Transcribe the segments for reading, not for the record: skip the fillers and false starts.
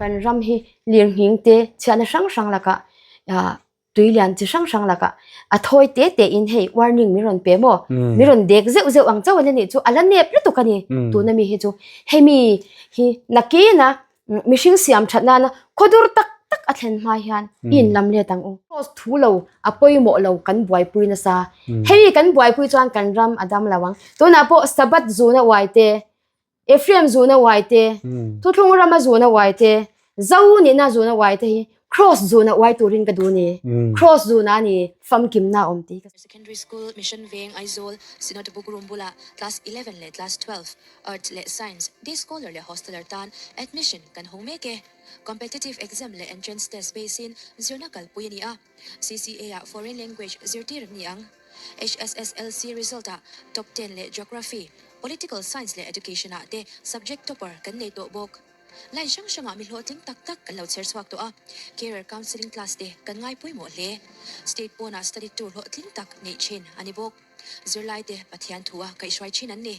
Kan ram hi lirnghing te chhiatna hrang hrang lakah ah tui lian chi hrang hrang lakah a thawi te te in hei warning min rawn pe maw min rawn dek zeuh zeuh ang chauh a nih chu a la nep lutuk a ni tuna mi hi chu hemi hi nakina mihring siam that nana khawdur tak tak a thlen hma hian i in lam let ang u. Post thu lo a pawimawh lo kan buaipui nasa hei kan buaipui chuan kan ram a dam lo ang tunah pawh Sabbath zuna uai te Ephraim zuna uai te Thuthlung rama zuna uai te Zo nihna zuna uai te hi Cross zuna uai turin ka duh ni Cross zuna a ni famkimna a awm tih ka Secondary School Mission Veng Aizawl Synod Book Room bulah Class 11 leh Class 12 Arts leh Science, Day Scholar leh Hosteler tan admission kan hawng mek e. Competitive exam leh entrance test base in zirna kalpui a ni a. CCA ah Foreign Language zirtir an ni ang. HSSLC result ah top ten leh Geography, Political Science leh Education ah te subject topper kan nei tawh bawk. Line hrang hrangah mi hlawhtling tak tak kan lo chher chhuak tawh a. Career Counselling class te kan ngai pawimawh hle. State pawnah study tour hlawhtling tak neih thin a ni bawk. Zirlaite Pathian thu a kaihhruai thin an ni.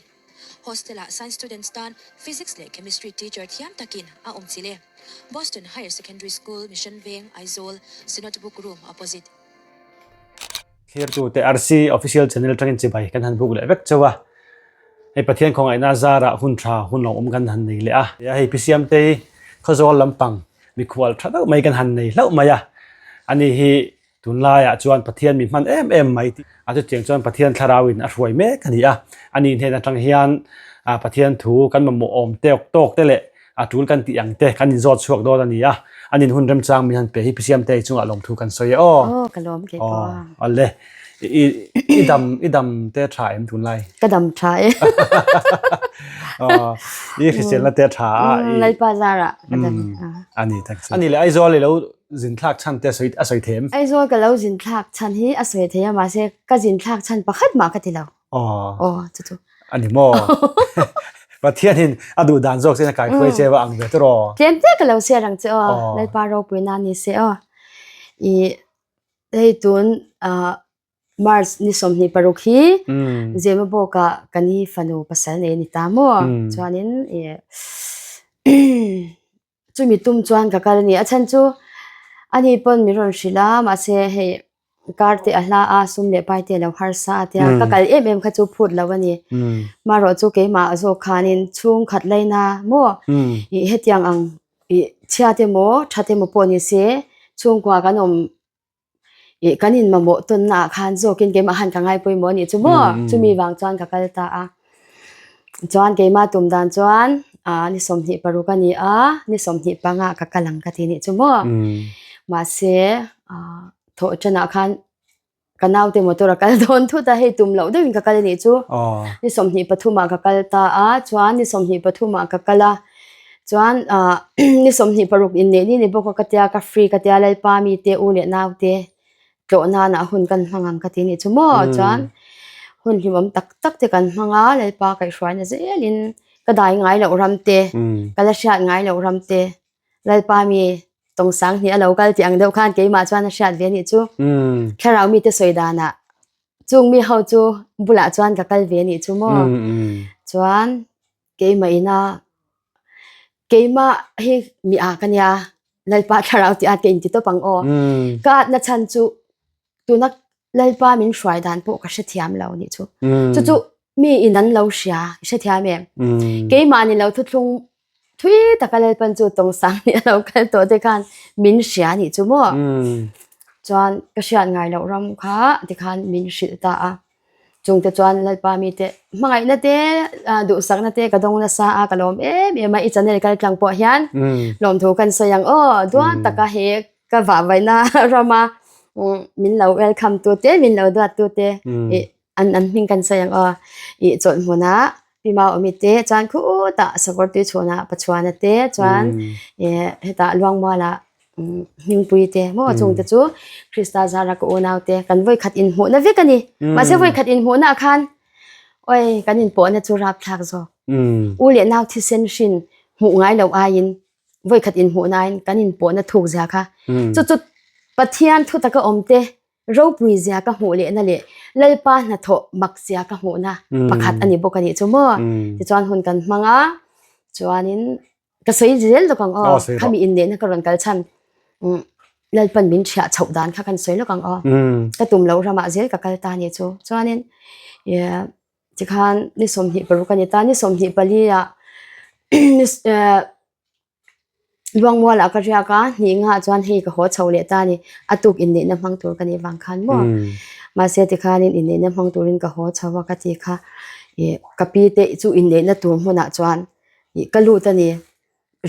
Hostel-ah Science students tan Physics leh Chemistry teacher thiam takin a awm chilh e. Boston Higher Secondary School, Mission Veng, Aizawl, Synod Book Room opposite. Thlirtute RC Official Channel atangin chibai kan han buk leh vek chauh a. Hei Pathian khawngaihna zarah hun tha hun lo awm kan han nei leh a. Hei Pi Siamtei Khawzawl lampang mikhual tha deuh mai kan han nei hlauh mai a. Ani hi Tunlaiah chuan Pathian mi hman em em mai tih a chutiang chuan Pathian thlarauin a hruai mek a ni a. A nih hnen atang hian Pathian thu kan mamawh awm tawk tawk te leh a tul kan tih ang te kan inzawt chhuak dawn a ni a. A nin hun remchang min han pe hi Pi Siamtei chungah lawmthu kan sawi e aw. Aw ka lawm kei pawh a. Aw le. I i dam i dam te tha em tunlai? Ka dam tha e. Aw i hriselna te tha a. Lalpa zarah ka dam. A ni tak chu. A ni le Aizawl i lo Zin thlak chhan te a sawi thei em? Aizawl ka lo zin thlak chhan hi a sawi thei a mahse ka zin thlak chhan pakhat mah ka ti lo. Aw. Aw chu chu. A ni maw? Pathianin a duh dan zawk chuan a kaihruai che va ang ve tawh. Tlem te ka lo share ang che aw. Lalpa ropui nan ni se aw. I hei tun ah March ni 26 hi Zemabawkah ka ni fanu pasal nei a ni ta maw? Chuanin i Chumi tum chuan ka kal a ni. A chhan chu ani pawn min rawn hrilh a, mahse hei kar te a hla a, sum leh pai te a lo harsa a tia ka kal em em kha chu phut lo a ni. Marawh chu keimah zawk khanin chhungkhat laina maw ih hetiang ang ih chhia te maw tha te maw pawh ni se chhungkua kan awm Ih kan in mamawh tawnna ah khan zawkin keimah khan ka ngai pawimawh a nih chu maw chumi vang chuan ka kal ta a chuan keimah tum dan chuan ah ni 26 a ni a ni 25 ah ka kal ang ka ti nih chu maw mahse ah thawh tanah khan ka naute motor a kal dawn thut a hei tum loh deuhin ka kal a nih chu ni 23 ah ka kal ta a chuan ni 23 ah ka kal a. Chuan ah ni 26 inneih ni ni bawk a ka tia ka free ka tia Lalpa mite u leh naute tlawh nana hun kan hmang ang ka ti nih chu maw chuan hun hlimawm tak tak te kan hmang a Lalpa kaihhruaina zelin ka dai ngai loh ram te ka la hriat ngai loh ram te Lalpa mi tawngsang hnih a lo kal tih ang deuh khan keimah chuan a hriat ve nih chu thlarau mite sawi danah chung mi ho chu bulah chuan ka kal ve nih chu maw chuan. Keimah ina keimah hi mi a ka nia Lalpa thlarau tih a ka inti tawp ang aw. Ka atna chhan chu tuna Lalpa min hruai dan pawh ka hrethiam lo nih chu. Chu chu mi in an lo hria i hrethiam em? Keimah ni lo thuthlung thui taka Lalpan chu tawngsang nih a lo kal tawh te khan min hria nih chu maw. Chuan ka hriat ngai loh ram kha tikhan min hrilh ta a. Chungte chuan Lalpa mite hmangaihna te duhsakna te ka dawng nasa a ka lawm em em a i channel kal tlang pawh hian lawmthu kan sawi ang aw duat taka he ka vahvaihna rama min lo welcome tu te min lo duat tu te ih an an hming kan sawi ang aw ih chawlh hmunah Pi Maumi te chuan khutah sakawr tui chhunah Pachuana te chuan ih hetah Luangmualah Hmingpui te maw chungte chu Krista zara ka unau te kan vawikhat inhmuhna vek a ni. Mahse vawikhat inhmuhna ah khan oi kan inpawhna chu rapthlak zawk. U leh nau thisen hrin hmuh ngai loh aiin vawikhat inhmuhna aiin kan inpawhna thuk zia kha. Chu chu Pathian thu taka awm te ropui zia ka hmuh lehna leh Lalpa hnathawh mak zia ka hmuhna pakhat a ni bawk a nih chu maw. Tichuan hun kan hmang a chuanin. Ka sawi zel lawk ang aw. Khami inneihna ka rawn kal chhan Lalpan min thiah chhoh dan kha kan sawi lawk ang aw. Ka tum loh ramah zel ka kal ta ni chu. Chuanin tikhan ni 26 a ni ta, ni 24 ah Luangmualah ka riak a, hnih ngah chuan hei ka haw chho leh ta a ni. A tuk inneihna hmang tur ka nih vang khan maw. Mahse tikhanin inneihna hmang turin ka haw chho a ka ti kha ih ka pi te chu inneihna tur hmunah chuan ih ka lut a ni.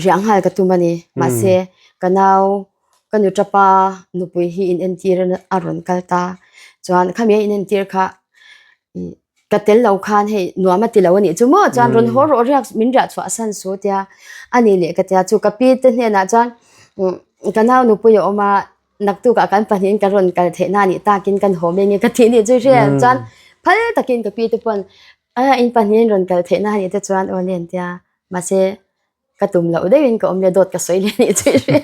Riah nghal ka tum a ni. Mahse ka nau ka nu tapa nupui hi inentir a rawn kal ta. Chuan khami a inentir kha ih ka tel lo khan hei nuam a ti lo a nih chu maw chuan rawn haw rawh riak min riah chhuah san su tia a ni leh ka tia chu ka pi te hnenah chuan ka nau nupui a awm a naktukah kan pahnihin ka rawn kal theih na nih takin kan haw mai nge ka tih nih chu hria chuan phal takin ka pi te pawn a in pahnihin rawn kal theih na nih te chuan aw le an tia mahse ka tum loh deuhin ka awm leh dawt ka sawi leh nih chu i hria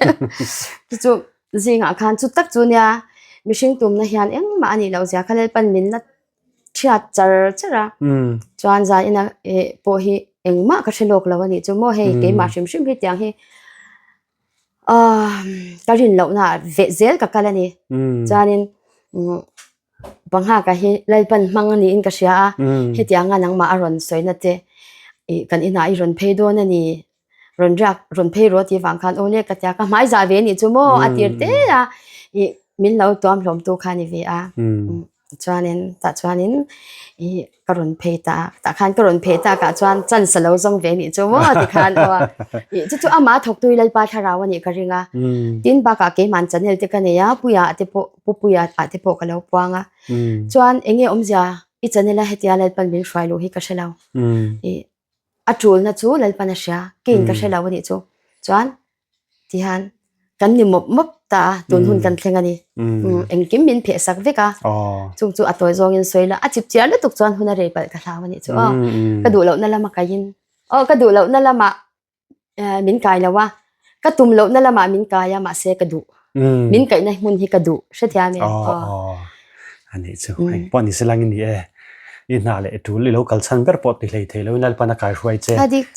chu chu zingah khan chu tak chu nia mihring tumna hian engmah a nih loh zia kha Lalpan min la thiat char char a chuan zan ina eh pawh hi engmah ka hre lawk lo a nih chu maw hei keimah hrim hrim hi tiang hi ah ka rin lohna ah veh zel ka kal a ni chuanin Panghaka hi Lalpan hmang a niin ka hria a, hetianga nangmah a rawn sawina che ih kan inah i rawn phei dawn a ni, rawn riak rawn phei rawh tih vang khan aw le ka tia ka hmai zah ve anih chu maw a tir te a ih min lo tuam hlawm tu kha a ni ve a, chuanin tah chuanin ih ka rawn phei ta a, tah khan ka rawn phei takah chuan chance a lo zawng ve anih chu maw tikhan aw ih chu chu amah thawktu hi Lalpa thlarau a nih ka ring a, tin bakah keimahn channel te ka nei a Puia te pawh Pu Puia ah te pawh ka lo puang a chuan eng nge awmzia i channel a hetia Lalpan min hruai luh hi ka hre lo ih a tulna chu Lalpan a hria keiin ka hre lo anih chu chuan tihian kan ni mawp mawp ta a tun hun kan thleng a ni engkim min pheh sak vek a chung chu a tawi zawngin sawi la a chip chiar lutuk chuan hun a rei palh ka hlau anih chu aw ka duh lohna lama kaiin aw ka duh lohna lamah min kai lo a ka tum lohna lamah min kai a mahse ka duh min kaihna hmun hi ka duh hrethiam em aw anih chu hei pawh ni se langin ni e i hna leh tul i lo kal chhan ber pawh ti hlei thei lo in Lalpan a kai hruai che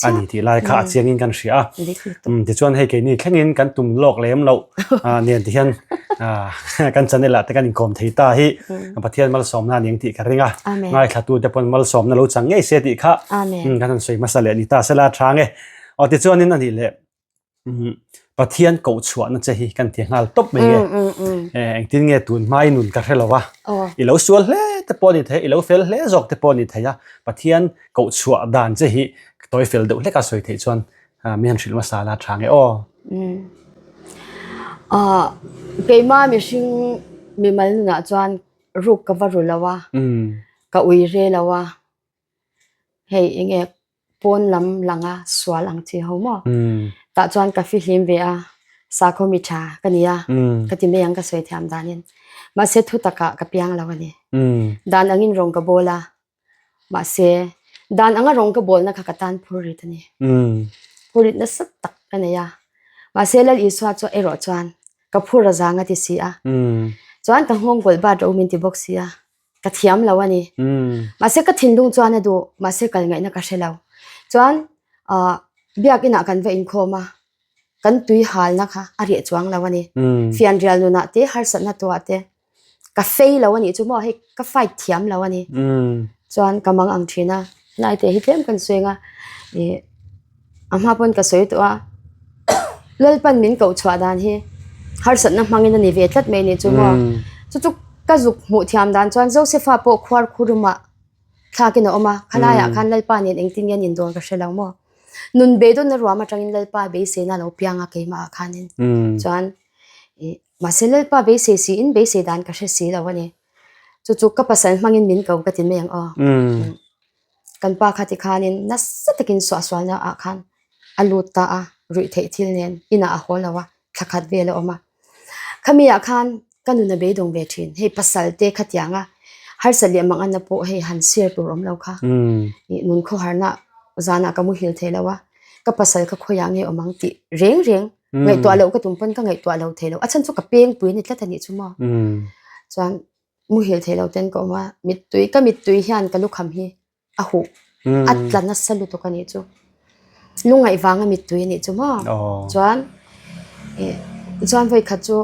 a ni tih lai kha a chiang in kan hria a tichuan hei keini thlengin kan tum lawk lem loh nen ti hian kan channel ah te kan inkawm thei ta hi Pathian malsawmna a ni ang tih ka ring a ngaithla tu te pawn malsawmna lo chang ngei se tih kha kan han sawi hmasa leh ni ta sela tha nge aw tichuanin a nih leh Pathian koh chhuahna che hi kan ti nghal tawp mai nge. Engtin nge tun hmai nun ka hre lo a. I lo sual hle te pawh ni thei, i lo fel hle zawk te pawh ni thei a. Pathian koh chhuah dan che hi tawi fel deuh hlek a sawi theih chuan mi han hrilh hmasa la tha nge aw. Keimah mihring mimal nunah chuan ruk ka va ru lo a, ka ui re lo a. Hei enge pawn lam langa sual ang chi ho maw tah chuan ka fihlim ve a sakhaw mi tha ka ni a ka ti mai ang ka sawi thiam danin mahse thu takah ka piang lo a ni dan angin rawng ka bawl a mahse dan anga rawng ka bawlna kha ka tan phur rit a ni phur rit nasa tak ka nei a mahse Lal Isua chu erawh chuan ka phur a zang a ti si a chuan ka nghawng kawlh bat ro min ti bawk si a. Ka thiam lo a ni. Mahse ka thinlung chuan a duh, mahse kal ngaihna ka hre lo. Chuan ah biakinah kan va inkhawm a, kan tui halna kha a reh chuang lo a ni. Fianrial nunah te harsatna tuah te ka fei lo a nih chu maw hei ka fight thiam lo a ni. Chuan ka mang ang thin a, hnaite hi tlem kan suing a ih A hma pawn ka sawi tawh a, Lalpan min koh chhuah dan hi harsatna hmangin a ni ve tlat mai ni chu maw. Chu chu ka zuk hmuh thiam dan chuan Josepha pawh khuar khurumah thlakin a awm a, khalaiah khan Lalpa nen engtin nge an indawn ka hre lo maw. Nun beidawnna ruam atangin Lalpa beiseina a lo piang a keimahah khanin chuan ih mahse Lalpa beisei siin beisei dan ka hre si lo a ni. Chu chu ka pasal hmangin min ko ka ti mai ang aw. Kan pa kha tikhanin nasa takin suahsualna ah khan a lut ta a, ruih theih thil nen inah a haw lo a, thla khat vel a awm a. Khami ah khan ka nun a beidawng ve thin, hei pasal te khatiang a harsat leh manganna pawh hei han share tur awm lo kha. Ih nun khawharna zanah ka muhil thei lo a, ka pasal kha khawiah nge awm ang tih reng reng ngaihtuah loh ka tum pawn ka ngaihtuah lo thei lo, a chhan chu ka pengpui a ni tlat a nih chu maw. Chuan muhil thei lo ten ka awm a, mittui ka mittui hian ka lukham hi a huh a tla nasa lutuk a nih chu. Lungngaih vanga mittui a nih chu maw? Chuan ih chuan vawi khat chu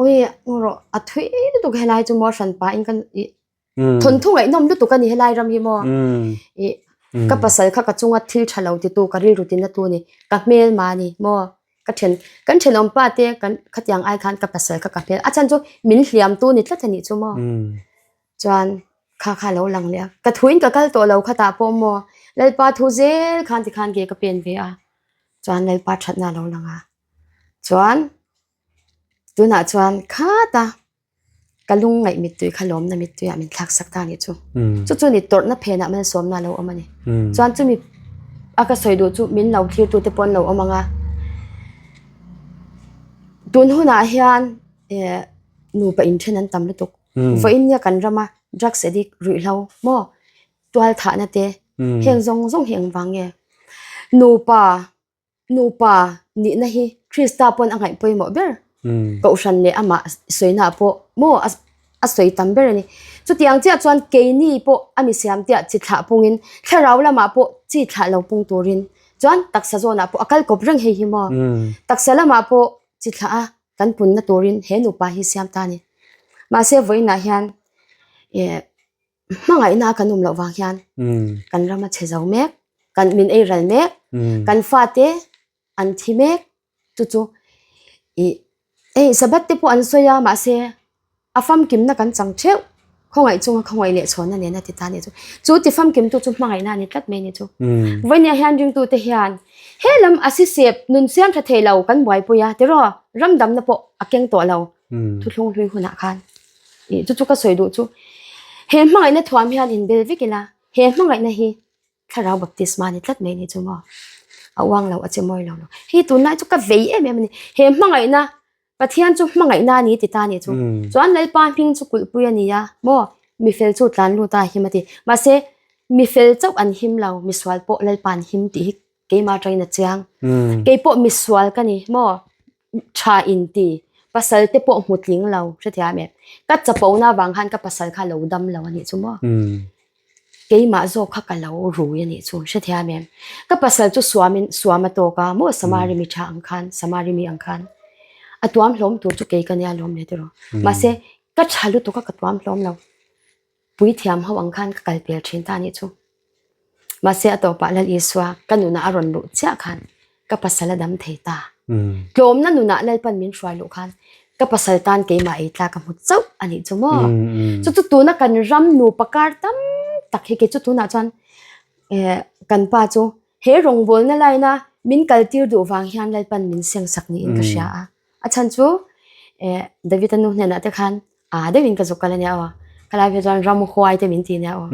ui ngaw rawh a thui lutuk helai chu maw hran pahin kan ih thawnthu ngaihnawm lutuk a ni helai ram hi maw? Ih ka pasal kha ka chunga thil tha lo titu ka rilru tina tu a ni ka hmelma a ni maw? Ka then kan thenawm pa te kan khatiang ai khan ka pasal kha ka hmel a chhan chu min hliam tu ni tlat a nih chu maw? Chuan kha kha a lo lang leh a, ka thuin ka kal tawh lo khatah pawh maw Lalpa thu zel khan tikhan ke ka pen ve a, chuan Lalpa thatna a lo lang a. Chuan tunah chuan khata ka lung ngaih mittui kha lawmna mittui ah min thlak sak ta anih chu. Chu chu ni tawrhna phenah malsawmna a lo awm a ni. Chuan chumi a ka sawi duh chu min lo thlir tute pawh an lo awm ang a. Tun hunah hian eh nupa inthen an tam lutuk. Vawiin nia kan rama drugs addict ruihhlo maw tual thahna te heng zawng zawng hi engvang nge? Nupa nupa nihna hi Krista pawn a ngaih pawimawh ber kohhran leh amah sawina ah pawh maw a sawi tam ber a ni. Chutiang chiah chuan keini pawh a mi siam tiah chi thlah pungin thlarau lamah pawh chi thlah lo pung turin chuan taksa zawnah pawh a kal kawp reng hei hi maw taksa lamah pawh chi thlah a kan punna turin he nupa hi siam ta a ni. Mahse vawiinah hian eh hmangaihna kan awm loh vang hian kan ram a chhe zo mek, kan min ei ral mek, kan fate an thi mek chu chu ih hei Sabbath te pawh an sawi a mahse a famkimna kan chang theuh. Khawngaih chunga khawngaih leh chhawnna nena ti ta a nih chu. Chu ti famkimtu chu hmangaihna a ni tlat mai a ni chu. Vawinia hian ringtute hian he lam a sisep nun siam tha thei lo kan buaipui a tiraw ram damna pawh a keng tawh lo thuthlung hlui hunah khan. Ih chu chu ka sawi duh chu he hmangaihna thuam hian inbel vek ila he hmangaihna hi thlarau baptisma a ni tlat mai a ni chu maw. A uang lo a che mawi lo lo. Hei tunlai chu ka vei em em a ni. He hmangaihna Pathian chu hmangaihna a ni ti ta a nih chu. Chuan Lalpa hming chu kulhpui a ni a maw? Mi fel chu tlan lut a him a ti. Mahse, mi fel chauh an him lo, misual pawh Lalpa an him tih hi keimah atangin a chiang. Kei pawh misual ka ni maw? Tha in ti. Pasal te pawh hmu tling lo, hrethiam em? Ka chapona avang khan ka pasal kha lo dam lo a nih chu maw? Keimah zawk kha ka lo rui a nih chu hrethiam em? Ka pasal chu suamin suam a tawk a maw Samari mi tha ang khan Samari mi ang khan a tuam hlawm tur chu kei ka nia lawm le tiraw. Mahse ka tha lutuk a ka tuam hlawm lo. Puithiam ho ang khan ka kal pel thin ta a nih chu. Mahse a tawpah Lal Isua ka nunah a rawn luh chiah khan ka pasal a dam thei ta. Tlawmna nunah Lalpan min hruai luh khan ka pasal tan keimah ei tlak a hmu chauh a nih chu maw. Chu chu tuna kan ram nupa kar tam tak hi kei chu tunah chuan eh kan pa chu he rawngbawlna line a min kaltir duh vang hian Lalpan min sengsak niin ka hria a. A chhan chu eh David-a nu hnenah te khan a deuhin ka zuk kal a nia aw. Khalai phei chuan ramhuai te min ti nia aw.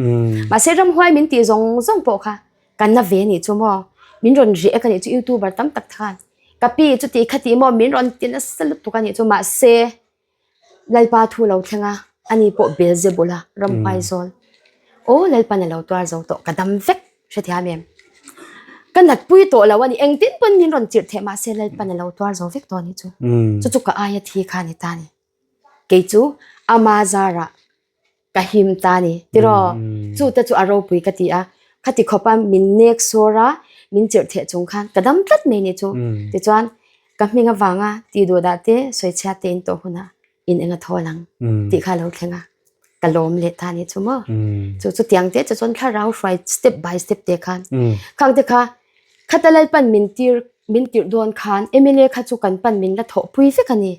Mahse ramhuai min tih zawng zawng pawh kha ka na ve nih chu maw. Min rawn riak a nih chu youtuber tam tak khan ka pi chu tih kha tih maw min rawn ti nasa lutuk a nih chu mahse Lalpa thu lo thleng a ani pawh Beelzebul a ramhuai zawl. Aw Lalpan a lo tuar zo tawh ka dam vek hrethiam em. Ka natpui tawh lo a ni engtin pawn min rawn chirh theh mahse Lalpan a lo tuar zo vek tawh a nih chu. Chu chu ka aia thi kha a ni ta a ni. Kei chu ama zarah ka him ta a ni tiraw chu te chu a ropui ka ti a khati khawpa min nek sawr a min chirh theh chung khan ka dam tlat mai ni chu tichuan ka hming avanga tih duh dah te sawi chhiat te in tawh hunah in eng a thawl ang tih kha a lo thleng a ka lawm leh ta a ni chu maw chu chutiang te chu chuan thlarau hruai step by step te khan khang te kha Khata Lalpan min tir min tirh dawn khan mla kha chu kan pan min la thawhpui vek a ni.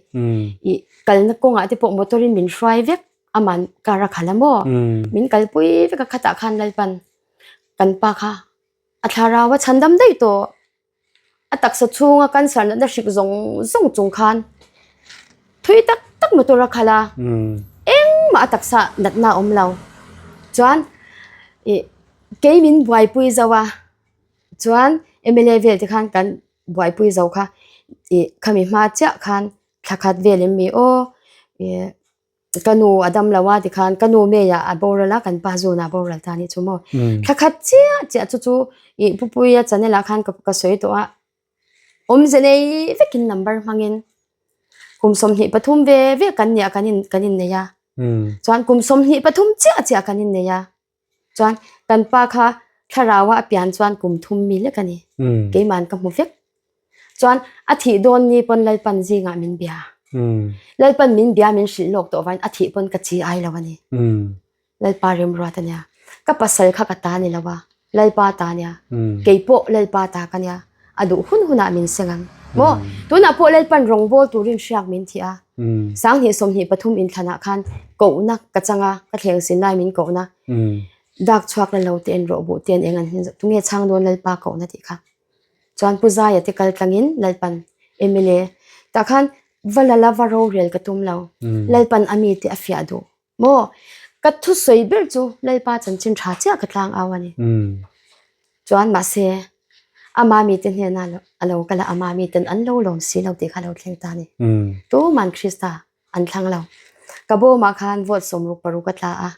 Ih kalna kawngah te pawh motor in min hruai vek aman car a khalh a maw? Min kalpui vek a khatah khan Lalpan kan pa kha a thlarau a chhandam daih tawh. A taksa chhunga cancer natna hrik zawng zawng chung khan thui tak tak motor a khalh a engmah a taksa natna a awm lo. Chuan ih kei min buaipui zo a. Chuan mla vel te khan kan buaipui zo kha ih khami hma chiah khan thla khat vel em mi aw ih ka nu a dam lo a tikhan ka nu May ah a boral a kan pa June ah a boral ta a nih chu maw thla khat chiah chiah chu chu ih Pupuia channel ah khan ka sawi tawh a awmze nei vekin number hmangin kum 23 ve ve kan nia kan in kan innei a chuan kum 23 chiah chiah kan innei a. Chuan kan pa kha Thlaraua a pian chuan kum thum mi lek a ni. Keiman ka hmu vek. Chuan a thih dawn ni pawn Lalpan zingah min bia. Lalpan min bia min hrilh lawk tawh vangin a thih pawn ka chi ai lo a ni. Lalpa remruat a nia. Ka pasal kha ka ta ni lo a, Lalpa ta nia. Kei pawh Lalpa ta ka nia. A duh hun hunah min seng ang. Maw? Tunah pawh Lalpan rawngbawl turin hriak min thih a. 20 23 inthlanah khan kohna ka chang a, ka thleng sin lai min kohna. Dak chhuak la lo te en rawh buh te an eng an hlim zawk. Tunge chhang dawn Lalpa kohna tih kha. Chuan Pu Zaia te kal tlangin Lalpan mla tah khan va lala va rorel ka tum lo. Lalpan a mite a fiah duh. Maw? Ka thusawi ber chu Lalpa chanchin tha chiah ka tlang au a ni. Chuan mahse ama mite hnena a lo kal a, ama miten an lo lawm si lo tih kha a lo thleng ta a ni. Tuman Krista an thlang lo. Ka bawmah khan vote 66 a tla a,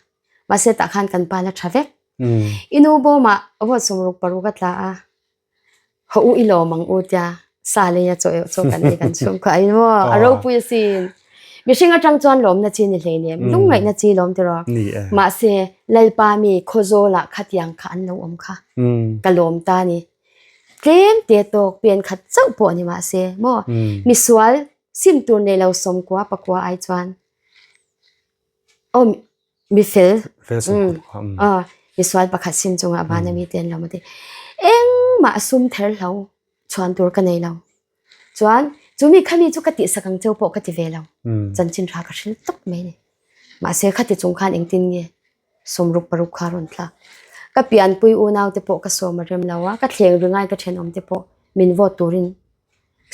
mahse tah khan kan pa la tha vek. I nu bawmah vote 66 a tla a, Haw u i lawm ang u tia sa lei a chaw eh chaw kan ei kan chhung kha a maw a ropui asin. Mihring atang chuan lawmna chi ni hlei nem lungngaihna chi lawm tiraw. Mahse Lalpa mi Khawzawlah khatiang kha an lo awm kha ka lawm ta ni. Tlem te tawk pen khat chauh pawh ni mahse maw misual sim tur nei lo 90 pakua ai chuan aw Mi fel. Fel sum kut kha. Mm. Ah, mi sual pakhat sim chunga van ami te an lo mati. Engmah sum ther hlo chuan tur ka nei lo. Chuan chumi khami chu ka tih sak ang cheu pawh ka ti ve lo. Chanchin tha ka hril tawp mai ni. Mahse khati chung khan engtin nge 66 kha rawn tla. Ka pianpui unau te pawh ka sawm a rem lo a, ka thleng ringai ka thenawm te pawh min vote turin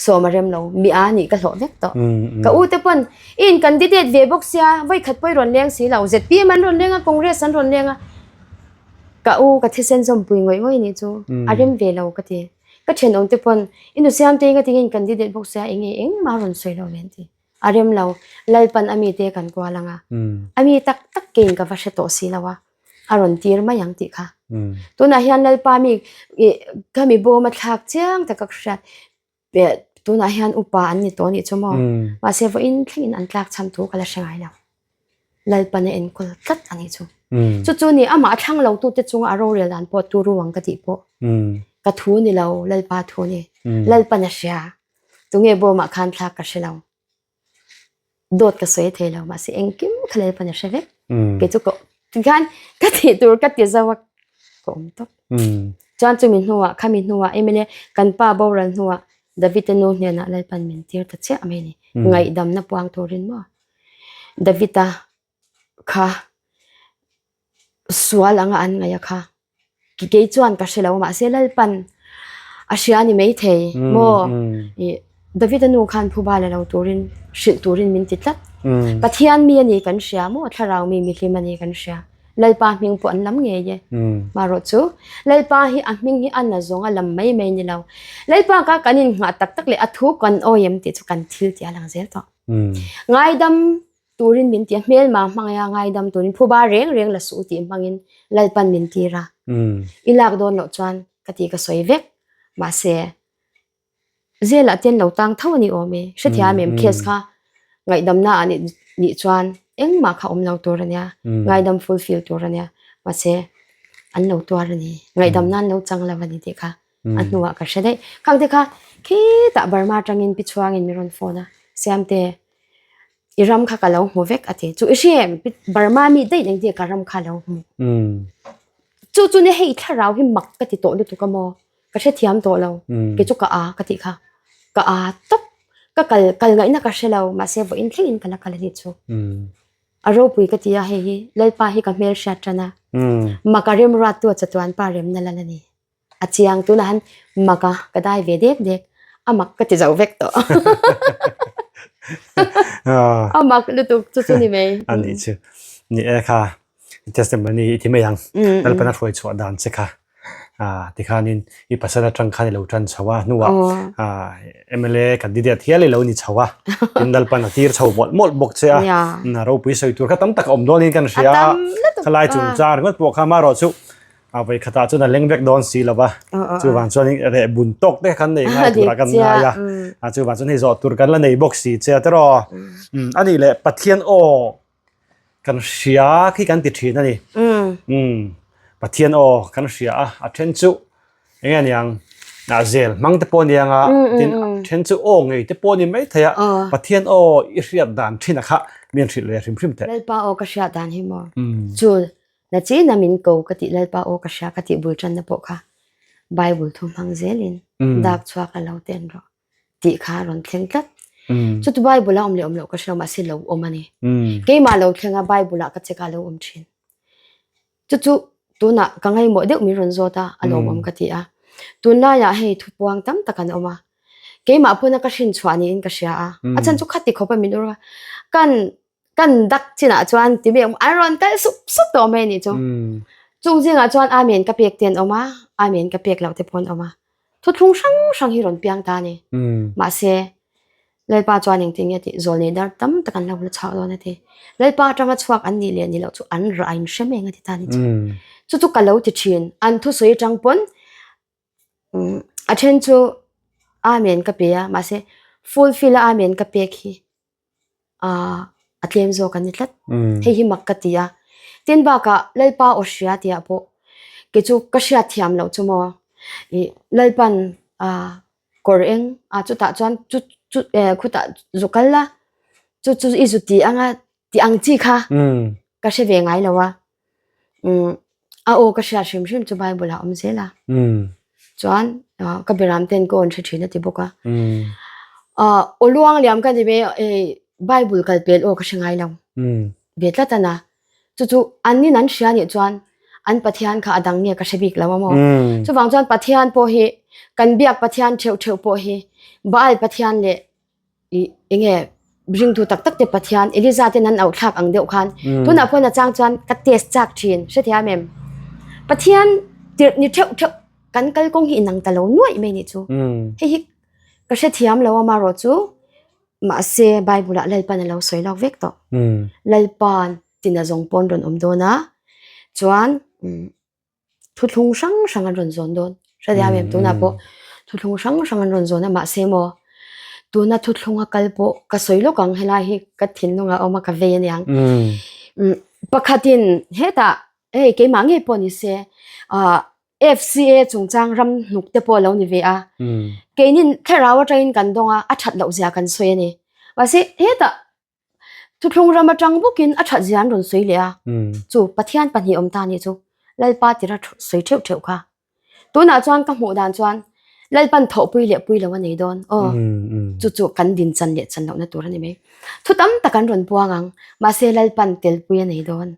sawm a rem lo mi a nih ka hlawh vek tawh ka u te pawn i in candidate ve bawk sia vawi khat pawh i rawn leng si lo zpm an rawn leng a congress an rawn leng a ka u ka thisen zawmpui ngawih ngawih nih chu a rem ve lo ka ti ka thenawm te pawn i nu siam te nga tinge in candidate bawk sia enge engmah a rawn sawi lo ve an ti a rem lo lalpan a mi te kan kual ang a a mi tak tak ke in ka va hre tawh si lo a a rawn tir mai ang tih kha. Tunah hian Lalpa mi ka mi bawm a thlak chiang tak a ka hriat tunah hian upa an ni tawh anih chu maw. Mahse vawiin thlengin an tlak chhan thu ka la hre ngai lo. Lalpan a enkawl tlat anih chu. Chu chu ni amah a thlang lo tute chunga a rorel dan pawh turu ang ka tih pawh ka thu ni lo Lalpa thu ni. Lalpan a hria. Tunge bawmah khan thlak ka hre lo. Dawt ka sawi thei lo mahse engkim kha Lalpan a hre vek. Kei chu ka tikhan ka tih tur ka ti zo a ka awm tawp. Chuan chumi hnuah khami hnuah MLA kan pa boral hnuah David-a nu hnenah Lalpan min tir ta chiah mai a ni. Ngaihdamna puang turin maw David-a kha sual anga an ngaih a kha kei chuan ka hre lo mahse Lalpan a hria a ni maithei maw ih David-a nu khan phuba la lo turin hrilh turin min ti tlat Pathian mi a ni kan hria maw thlarau mi mihlim a ni kan hria Lalpa hming pawh an lam ngei e marawh chu Lalpa hi a hming hi a na zawng a lam mai mai ni lo Lalpa kha kan innghah tak tak leh a thu kan awi em tih chu kan thil tih a lang zel tawh ngaidam Turin min ti a, hmelma hmangaih a ngaidam turin phuba reng reng la suh tih hmangin Lalpan min tir a. I lak dawn loh chuan ka ti ka sawi vek. Mahse, zelah te an lo tang tho a ni awm e. Hrethiam em case kha ngaihdamna ah nih chuan engmah kha awm lo tur a nia, ngaidam fulfill tur a nia. Mahse, an lo tuar a ni, ngaihdamna an lo chang lo a ni tih kha a hnuah ka hre daih. Khang te kha khitah Burma atangin Pi Chhuangin min rawn phone a, Siamte, I ram kha ka lo hmu vek a ti. Chu i hre em? Burma mi daih nang tia ka ram kha lo hmu. Chu chu ni hei thlarau hi mak ka ti tawh lutuk a maw? Ka hrethiam tawh lo. Kei chu ka a ka tih kha. Ka a tawp. Ka kal kal ngaihna ka hre lo. Mahse vawiin thlengin ka la kal a ni chu. A ropui ka ti a hei hi Lalpa hi ka hmel hriat tan a. Mak a remruattu a chatuan pa remna lal a ni. A chiang tunah han mak a ka dai ve dek dek a mak ka ti zo vek tawh a mak lutuk chu chu ni mai a nih chu ni e kha testimony i ti mai ang Lalpan a hruai chhuah dan che kha tikhanin i pasal atang khan i lo tan chho a hnuah MLA candidate hial i lo ni chho a tin Lalpan a tir chho mawlh mawlh bawk che a ropui sawi tur kha tam tak a awm dawnin kan hria khalai chungchang ringawt pawh kha amaherawh chu A vawi khatah chuan a leng vek dawn si lo va, chuvang chuan reh bun tawk te kan nei ngai turah kan ngai a, a chuvang chuan hei zawh tur kan la nei bawk si che a tiraw. A nih leh Pathian aw kan hria khi kan ti thin a ni. Pathian aw kan hria a, a then chu eng nge niang ah zel hmang te pawh aniang a, tin a then chu aw ngei te pawh a ni mai thei a, Pathian aw i hriat dan thin a kha mi an hrilh ve hrim hrim teh. Lalpa aw ka hriat dan hi maw? Chu nachina min ko ka tih Lalpa aw ka hria ka tih bul tanna pawh kha Bible thu hmang zelin dak chhuak a lo ten rawh. tih kha a rawn thleng tlat. Chuti Bible a awm leh awm loh ka hre lo mahse lo awm a ni. Keimah lo thleng a Bible ah ka check a lo awm thin. Chu chu tunah ka ngaimawh deuh min rawn zawt a, a lawmawm ka ti a. Tunlaiah hei thupuang tam tak an awm a. Keimah pawn a ka hrin chhuah niin ka hria a. A chhan chu khati khawp a min ur a. Kan kan dak chinah chuan ti mai an rawn kal sup sup tawh mai a nih chu. Chung zingah chuan Amen ka pek te an awm a, Amen ka pek loh te pawh an awm a. Thuthlung hrang hrang hi rawn piang ta a ni. Mahse, Lalpa chuan engtin nge tih zawlnei dar tam tak an lo la chhuak dawn a ti. Lalpa atanga chhuak an nih leh nih loh chu an rah a inhre mai ang a ti ta a ni chu. Chu chu ka lo ti thin. An thusawi atang pawn a then chu Amen ka pe a, mahse fulfill a Amen ka pek hi ah a tlem zawk an ni tlat. Hei hi mak ka ti a. Tin bakah Lalpa aw hria tihah pawh kei chu ka hriat thiam loh chu maw ih Lalpan ah kawr eng ah chutah chuan chu chu eh khutah zu kal la chu chu i zu ti anga tih ang chi kha ka hre ve ngai lo a. Umm a aw ka hriat hrim hrim chu Bible ah a awm zel a. Chuan ka beram ten ka awn hre thin a ti bawk a. Aw luang liam ka ni mai a hei Bible kal pel aw ka hre ngai lo. Ve tlat a na. Chu chu an nin an hria nih chuan an Pathian kha a dang nge ka hre bik lo a maw. Chuvang chuan Pathian pawh hi kan biak Pathian theuh theuh pawh hi Baal Pathian leh I enge ringtu tak tak te Pathian Eliza ten an auh thlak ang deuh khan tunah pawh na chang chuan ka test chak thin hrethiam em Pathian tirh ni theuh theuh kan kal kawng hi inang ta lo nuaih mai nih chu hei hi ka hrethiam lo a marawh chu mahse Bible ah Lalpan a lo sawi lawk vek tawh Lalpan tina zawng pawn rawn awm dawn a chuan Thuthlung hrang hrang an rawn zawn dawn. Hrethiam em tunah pawh thuthlung hrang hrang an rawn zawn a mahse maw tuna thuthlunga kal pawh ka sawi lawk ang helai hi ka thinlungah a awm a ka vei aniang. Pakhatin hetah hei keimah ngei pawh ni se ah FCA chungchang ram hnuk te pawh a lo ni ve a keinin thlarau atangin kan dawng a a that loh zia kan sawi a ni. Mahse hetah Thuthlung ram atang bawkin a that zia an rawn sawi leh a, chu Pathian pahnih awm ta nih chu Lalpa tira sawi theuh theuh kha. Tunah chuan ka hmuh dan chuan Lalpan thawhpui leh pui lo a nei dawn aw, chu chu kan din chan leh chan lohna tur a ni mai. Thu tam tak an rawn puang ang, mahse Lalpan telpui a nei dawn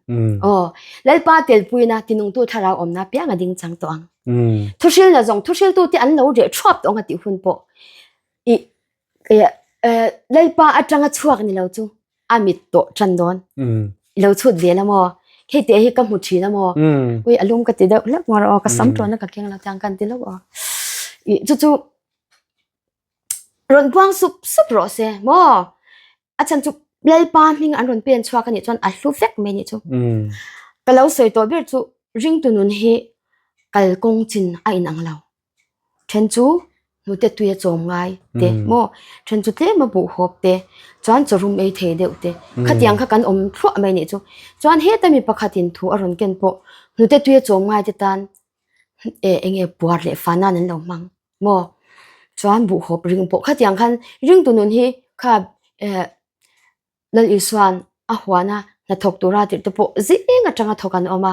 aw. Lalpa telpuina tinungtu thlarau awmna apiang a ding chang tawh ang. Thuhrilna zawng thuhriltute an lo reh thuap tawh ang a tih hun pawh i Lalpa atanga chhuak ni lo chu a mit tawh tan dawn. I lo chhut ve la maw? Hei teh hi ka hmu thin a maw? Ui a lum ka ti deuh hlek ngawr aw, ka sam tawn a ka keng lo tiang kan ti lawk aw. I chu chu rawn buang sup sup rawh se maw? A chhan chu Lalpa hming an rawn pen chhuak a nih chuan a hlu vek mai nih chu. Ka lo sawi tawh ber chu ringtu nun hi kalkawng chin a inang lo. Then chu hnute tui a chawm ngai te maw then chu tlem a buh hawp te chuan chawrum ei thei deuh te khatiang kha kan awm thluah mai nih chu. Chuan heta mi pakhatin thu a rawn ken pawh hnute tui a chawm ngai te tan eh eng nge puar leh fa nan an lo hmang maw chuan buh hawp ring pawh khatiang khan ringtu nun hi kha eh Lal Isua'n a huana hnathawk tura tirh te pawh zing atanga thawk an awm a,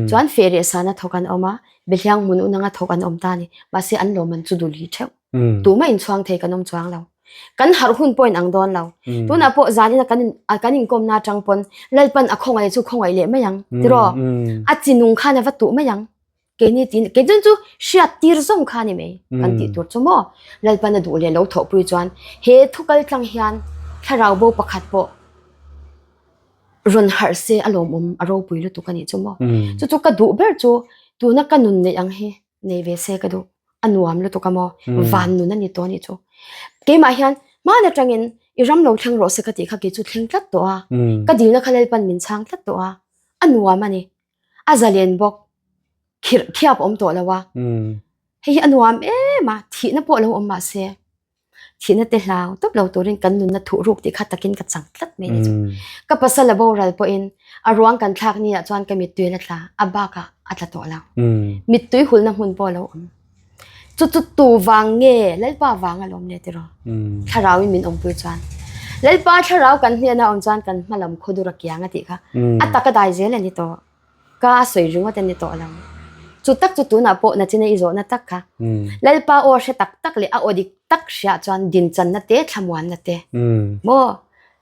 chuan feh leh sana thawk an awm a, Behliang hmun unanga thawk an awm ta a ni. Mahse an lawmman chu dul hi theuh. Tumah inchhuang thei kan awm chuang lo. Kan harh hun pawh inang dawn lo. Tunah pawh zanina kan in kan inkawmna atang pawn Lalpan a khawngaih chu khawngaih leh mai ang tiraw? A chi nung khan a va tuh mai ang. Keini tin kei chuan chu hriat tir zawng kha a ni mai kan tih tur chu maw Lalpan a duh leh lo thawhpui chuan he thu kal tlang hian thlarau bo pakhat pawh rawn harh se a lawmawm a ropui lutuk a nih chu maw chu chu ka duh ber chu tuna ka nun neih ang hi nei ve se ka duh a nuam lutuk a maw van nun a ni tawh a nih chu keimah hian hman atangin i ram lo thleng rawh se ka tih kha kei chu thleng tlat tawh a ka dilna kha Lalpan min chhang tlat tawh a a nuam a ni. A zalen bawk khirh khiap awm tawh lo a, hei hi a nuam em a, thihna pawh lo awm mah se. Thihna te hlau tawp lo turin kan nunna thuh ruk tih kha takin ka chang tlat mai ni chu. Ka pasal a boral pawhin a ruang kan thlak ni ah chuan ka mittui a la tla, a bakah a tla tawh lo. Mittui hulna hmun pawh a lo awm. Chu chu tu vang nge Lalpa vang alawm le tiraw? Thlarau in min awmpui chuan. Lalpa thlarau kan hnena awm chuan kan hmalam khawdur a kiang a tih kha. A tak a dai zel a ni tawh. Ka a sawi ringawt a ni tawh lo. Chu tak chu tunah pawh nachina i zawhna tak kha. Lalpa aw hre tak tak leh a aw dik tak hriah chuan dinchanna te, thlamuanna te, maw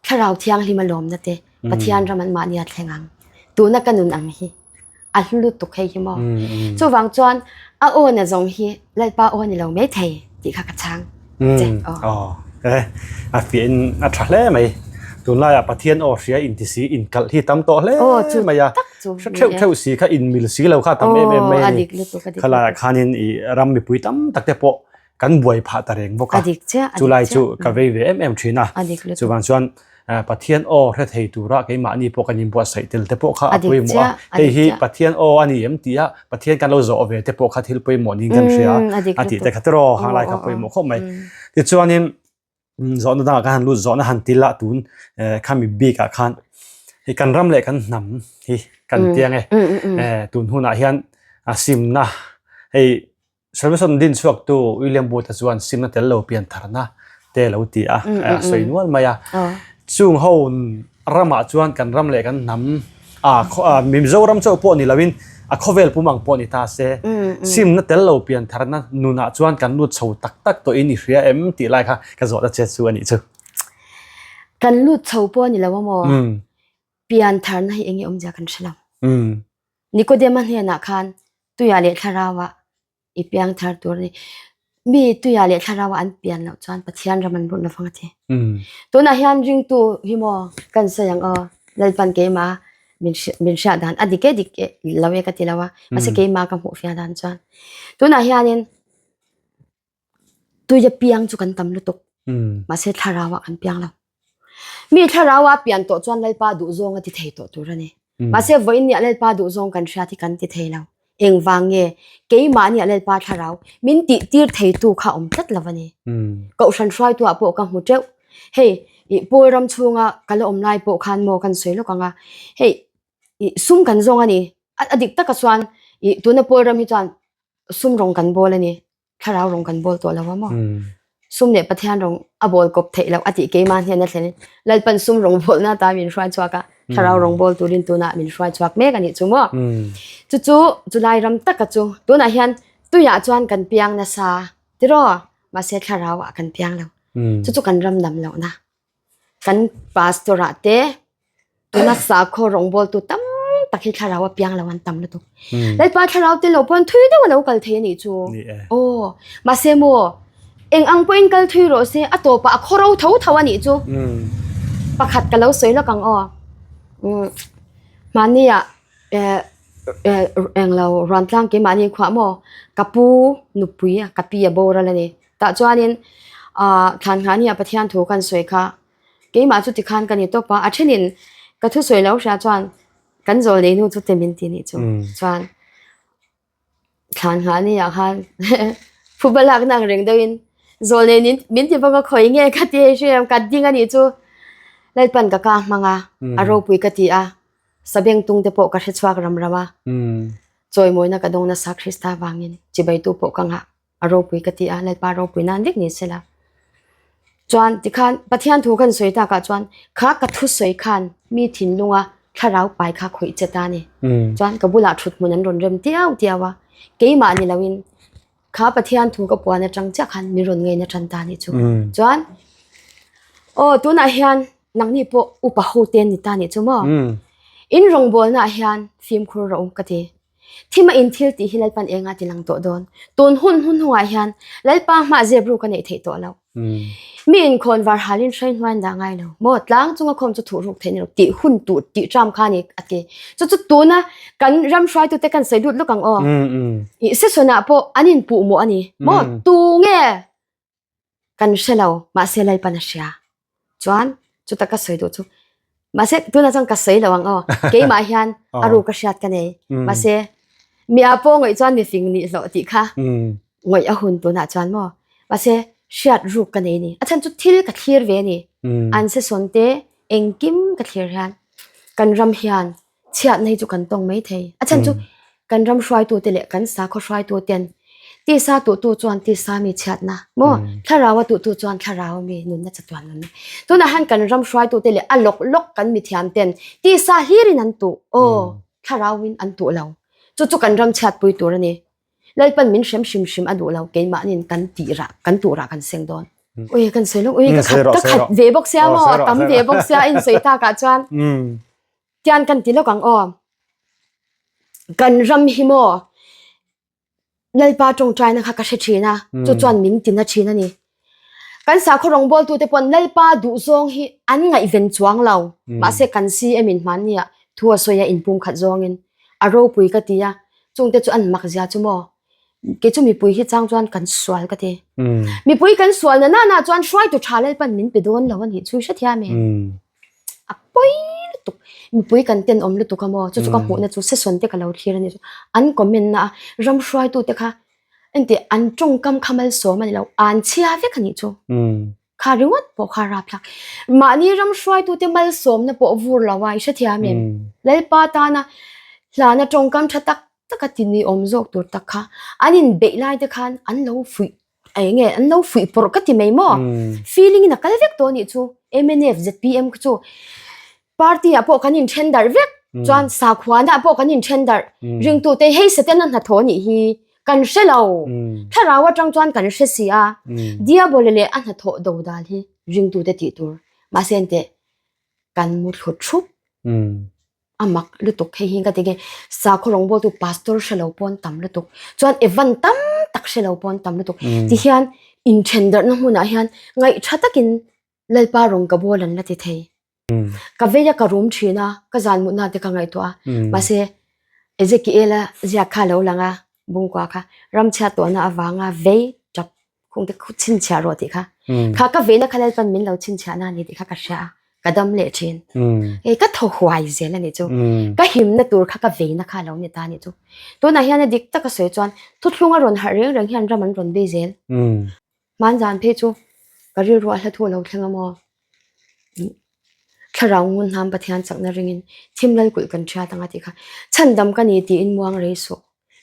thlarau thianghlim a lawmna te Pathian ram an mahni a thleng ang. Tuna ka nun ang hi a hlu lutuk hei hi maw. Chuvang chuan a aw na zawng hi Lalpa aw ni lo mai thei tih kha ka chhang che. Aw e a fiah in a tha hle mai. Tunlaiah Pathian aw hria intisi inkalh hi tam tawh hle mai a. Hre theuh theuh si kha inmil si lo kha tam em em mai a ni. Khalaiah khanin i ram mipui tam tak te pawh kan buai phah ta reng bawk a. Chulai chu ka vei ve em em thin a. Chuvang chuan Pathian aw hre thei tura keimahni pawh kan inbuatsaih tel te pawh kha a pawimawh a. Hei hi Pathian aw a ni em tih a Pathian kan lo zawh ve te pawh kha thil pawimawh niin kan hria a. A tih te kha tiraw hanglai kha pawimawh khawp mai. Tichuanin Zawhna dangah khan han lut zawhna han til a tun khami bik ah khan hei kan ram leh kan hnam hi kan tiang e tun hunah hian a simna hei Salvation din chhuak tu William Booth a chuan simna tel lo pian tharna te lo ti a a sawi nual mai a chung ho Ramah chuan kan ram leh kan hnam a Mizoram chauh pawh ni loin a khawvel pum ang pawh ni ta se, simna tel lo pian tharna nunah chuan kan lut chho tak tak tawhin i hria em tih lai kha ka zawhna che chu a nih chu. Kan lut chho pawh a ni lo a maw? Pian tharna hi eng nge awmzia kan hre lo. Nikodema hnenah khan tuiah leh thlarauah i piang thar tur a ni. Mi tuiah leh thlarauah an pian loh chuan Pathian ram an lut lovang a ti. Tunah hian ringtu hi maw kan sawi ang aw, Lalpan keimah min min hriat dan a dik e dik e lo e ka ti lo a, mahse keimah ka hmuh fiah dan chuan tunah hianin Tuia piang chu kan tam lutuk. Mahse thlarauah kan piang lo. Mi thlarauah a pian tawh chuan Lalpa duhzawng a ti thei tawh tur a ni. Mahse vawiin nia Lalpa duhzawng kan hriat hi kan ti thei lo. Engvang nge keimah nia Lalpa thlarau min tih tir theitu kha awm tlat lo a ni. Kohhran hruaituah pawh ka hmu teuh. Hei ih Paul ram chhunga ka la awm lai pawh khan maw kan sawi lawk ang a, hei ih sum kan zawng a ni. A dik taka chuan ih tuna Paul ram hi chuan sum rawng kan bawl a ni thlarau rawng kan bawl tawh lo a maw sum leh pathian rawng a bawl kawp theih loh a tih keimah hian a thlen lalpan sum rawng bawlna ta min hruai chhuak a thlarau rawng bawl turin tunah min hruai chhuak mek a nih chu maw chu chu chulai ram taka chu tunah hian tuiah chuan kan piang nasa tiraw mahse thlarau ah kan piang lo chu chu kan ram dam lohna Kan pastor ah te tuna sakhaw rawngbawltu tam tak hi thlarau a piang lo an tam lutuk. Lalpa thlarau te lo pawn thui deuh a lo kal thei a nih chu. Aw mahse maw eng ang pawhin kal thui rawh se a tawpah a khaw ro tho tho a nih chu. Pakhat ka lo sawi lawk ang aw. Mahni ah eng lo ruantlang keimahni khuah maw ka pu nupui ka pi a boral a ni. Tah chuanin aah thlan nghah nia Pathian thu kan sawi kha keimah chu tikhan ka ni tawp a, a thenin ka thusawi lo hria chuan kan zawl nei nu chu te min ti nih chu chuan thlan nghah nia khan phuba lakna ang reng deuhin zawl nei nin min ti bawk a khawi nge ka ti hei hriam ka ding a nih chu Lalpan ka ka hmang a a ropui ka ti a sabeng tung te pawh ka hre chhuak ram ram a chawimawina ka dawng nasa Krista vangin chibaitu pawh ka nghah. a ropui ka ti a, Lalpa ropui nan vek ni sela. Chuan tikhan Pathian thu kan sawi takah chuan kha ka thu sawi khan mi thinlunga thlarau pai kha khawih che ta ni. Chuan ka bulah thut hmun an rawn rem tiau tiau a, keimah ni loin kha Pathian thu ka puan atang chiah khan min rawn ngaina tan ta ni chu. Chuan aw tunah hian nangni pawh upa ho te an ni ta ni chu maw? In rawngbawlnaah hian fimkhur rawh u ka ti. Thima in thil tih hi Lalpan eng a ti lang tawh dawn. Tun hun hun hnungah hian Lalpa hmah zep ru ka neih theih tawh lo. Mi inkhawn var halin hrai hnuai an dah ngai lo. Maw tlang chunga khawm chu thuh ruk theih ni lo tih hun tur tih tram kha ni a ti. Chu chu tuna kan ram hruaitute kan sawi lut lawk ang aw. Ih session ah pawh an inpuh mawh a ni. Maw tu nge Kan hre lo, mahse Lalpan a hria. Chuan chuta ka sawi duh chu, mahse tunah chuan ka sawi lo ang aw, keimah hian a ru ka hriat ka nei. Mahse mi ah pawh ngawih chuan mi fing nih hlawh tih kha ngawih a hun tunah chuan maw. Mahse. Hriat ruk ka nei a ni. A chhan chu thil ka thlir ve a ni. An sesawn te engkim ka thlir hian kan ram hian chhiatna hi chu kan tawng mai thei. A chhan chu kan ram hruaitute leh kan sakhaw hruaituten tisa tuhtu chuan tisa mi chhiatna maw thlarau a tuhtu chuan thlarau mi nunna chatuan nunna. Tunah hian kan ram hruaitute leh a lawk lawk kan mithiam ten tisa hlirin an tuh aw thlarauin an tuh lo. Chu chu kan ram chhiatpui tur a ni. Lalpan min hrem hrim hrim a duh lo keimahnin kan tih rah kan tuh rah kan seng dawn. Ui kan sawi lawk ui ka khat ka khat ve bawk sia maw a tam ve bawk sia in sawi takah chuan tian kan ti lawk ang aw. Kan ram hi maw Lalpa tawngtaina kha ka hre thin a chu chuan min tina thin a ni. Kan sakhaw rawngbawltute pawn Lalpa duhzawng hi an ngaihven chuang lo mahse kan CM in hmanni ah thu a sawi a inpumkhat zawngin a ropui ka ti a chungte chu an mak zia chu maw kei chu mipui hi chang chuan kan sual ka ti. Mipui kan sual na nana chuan hruaitu tha Lalpan min pe dawn lo a nih chu i hrethiam em? A pawi lutuk mipui kan tenawm lutuk a maw chu chu ka hmuhna chu session te ka lo thlir a ni chu an comment na a ram hruaitute kha Engti an tawngkam kha malsawm a ni lo, an chhia vek a nih chu. Kha ringawt pawh kha rapthlak. Mahni ram hruaitute malsawmna pawh vur lo a, i hrethiam em? Lalpa tana hlana tawngkam tha tak tak a ti ni awm zawk tur tak kha an inbeih lai te khan an lo fuih eng nge an lo fuih pawrh ka ti mai maw? Feeling in a kal vek tawh a nih chu. Mnf, zpm kha chu Party ah pawh kan inthen darh vek chuan sakhuana ah pawh kan inthen darh ringtute hei Setana hnathawh anih hi kan hre lo thlarau atang chuan kan hre si a Diabole leh a hnathawh do dal hi ringtute tih tur mahse enteh kan mu thlu thup a mak lutuk hei hi ka ti nge sakhaw rawngbawltu pastor hre lo pawn tam lutuk chuan Evan tam tak hre lo pawn tam lutuk tihian inthen darhna hmunah hian ngaihtha takin Lalpa rawng ka bawl an la ti thei. Ka vei a ka rum thin a, ka zan mutna te ka ngaihtuah a. Mahse, Ezekiel-a ziak kha a lo lang a, bungkua kha ramchhiat tawhna avanga vei tap khung te khu chhinchhiah rawh tih kha. Kha ka veina kha Lalpan min lo chhinchhiahna a ni tih kha ka hria a, ka dam leh thin. Hei ka thaw huai zel a nih chu. Ka himna tur kha ka veina kha a lo ni ta a nih chu. Tunah hian a dik taka sawi chuan thuthlung a rawn harh reng reng hian ram an rawn bei zel. Hmanzan phei chu ka rilru a hla thu a lo thleng a maw? Thlarau ngun hnam Pathian chakna ringin thim lal kulh kan thiat ang a tih kha. Chhandam ka ni tiin muang rei suh.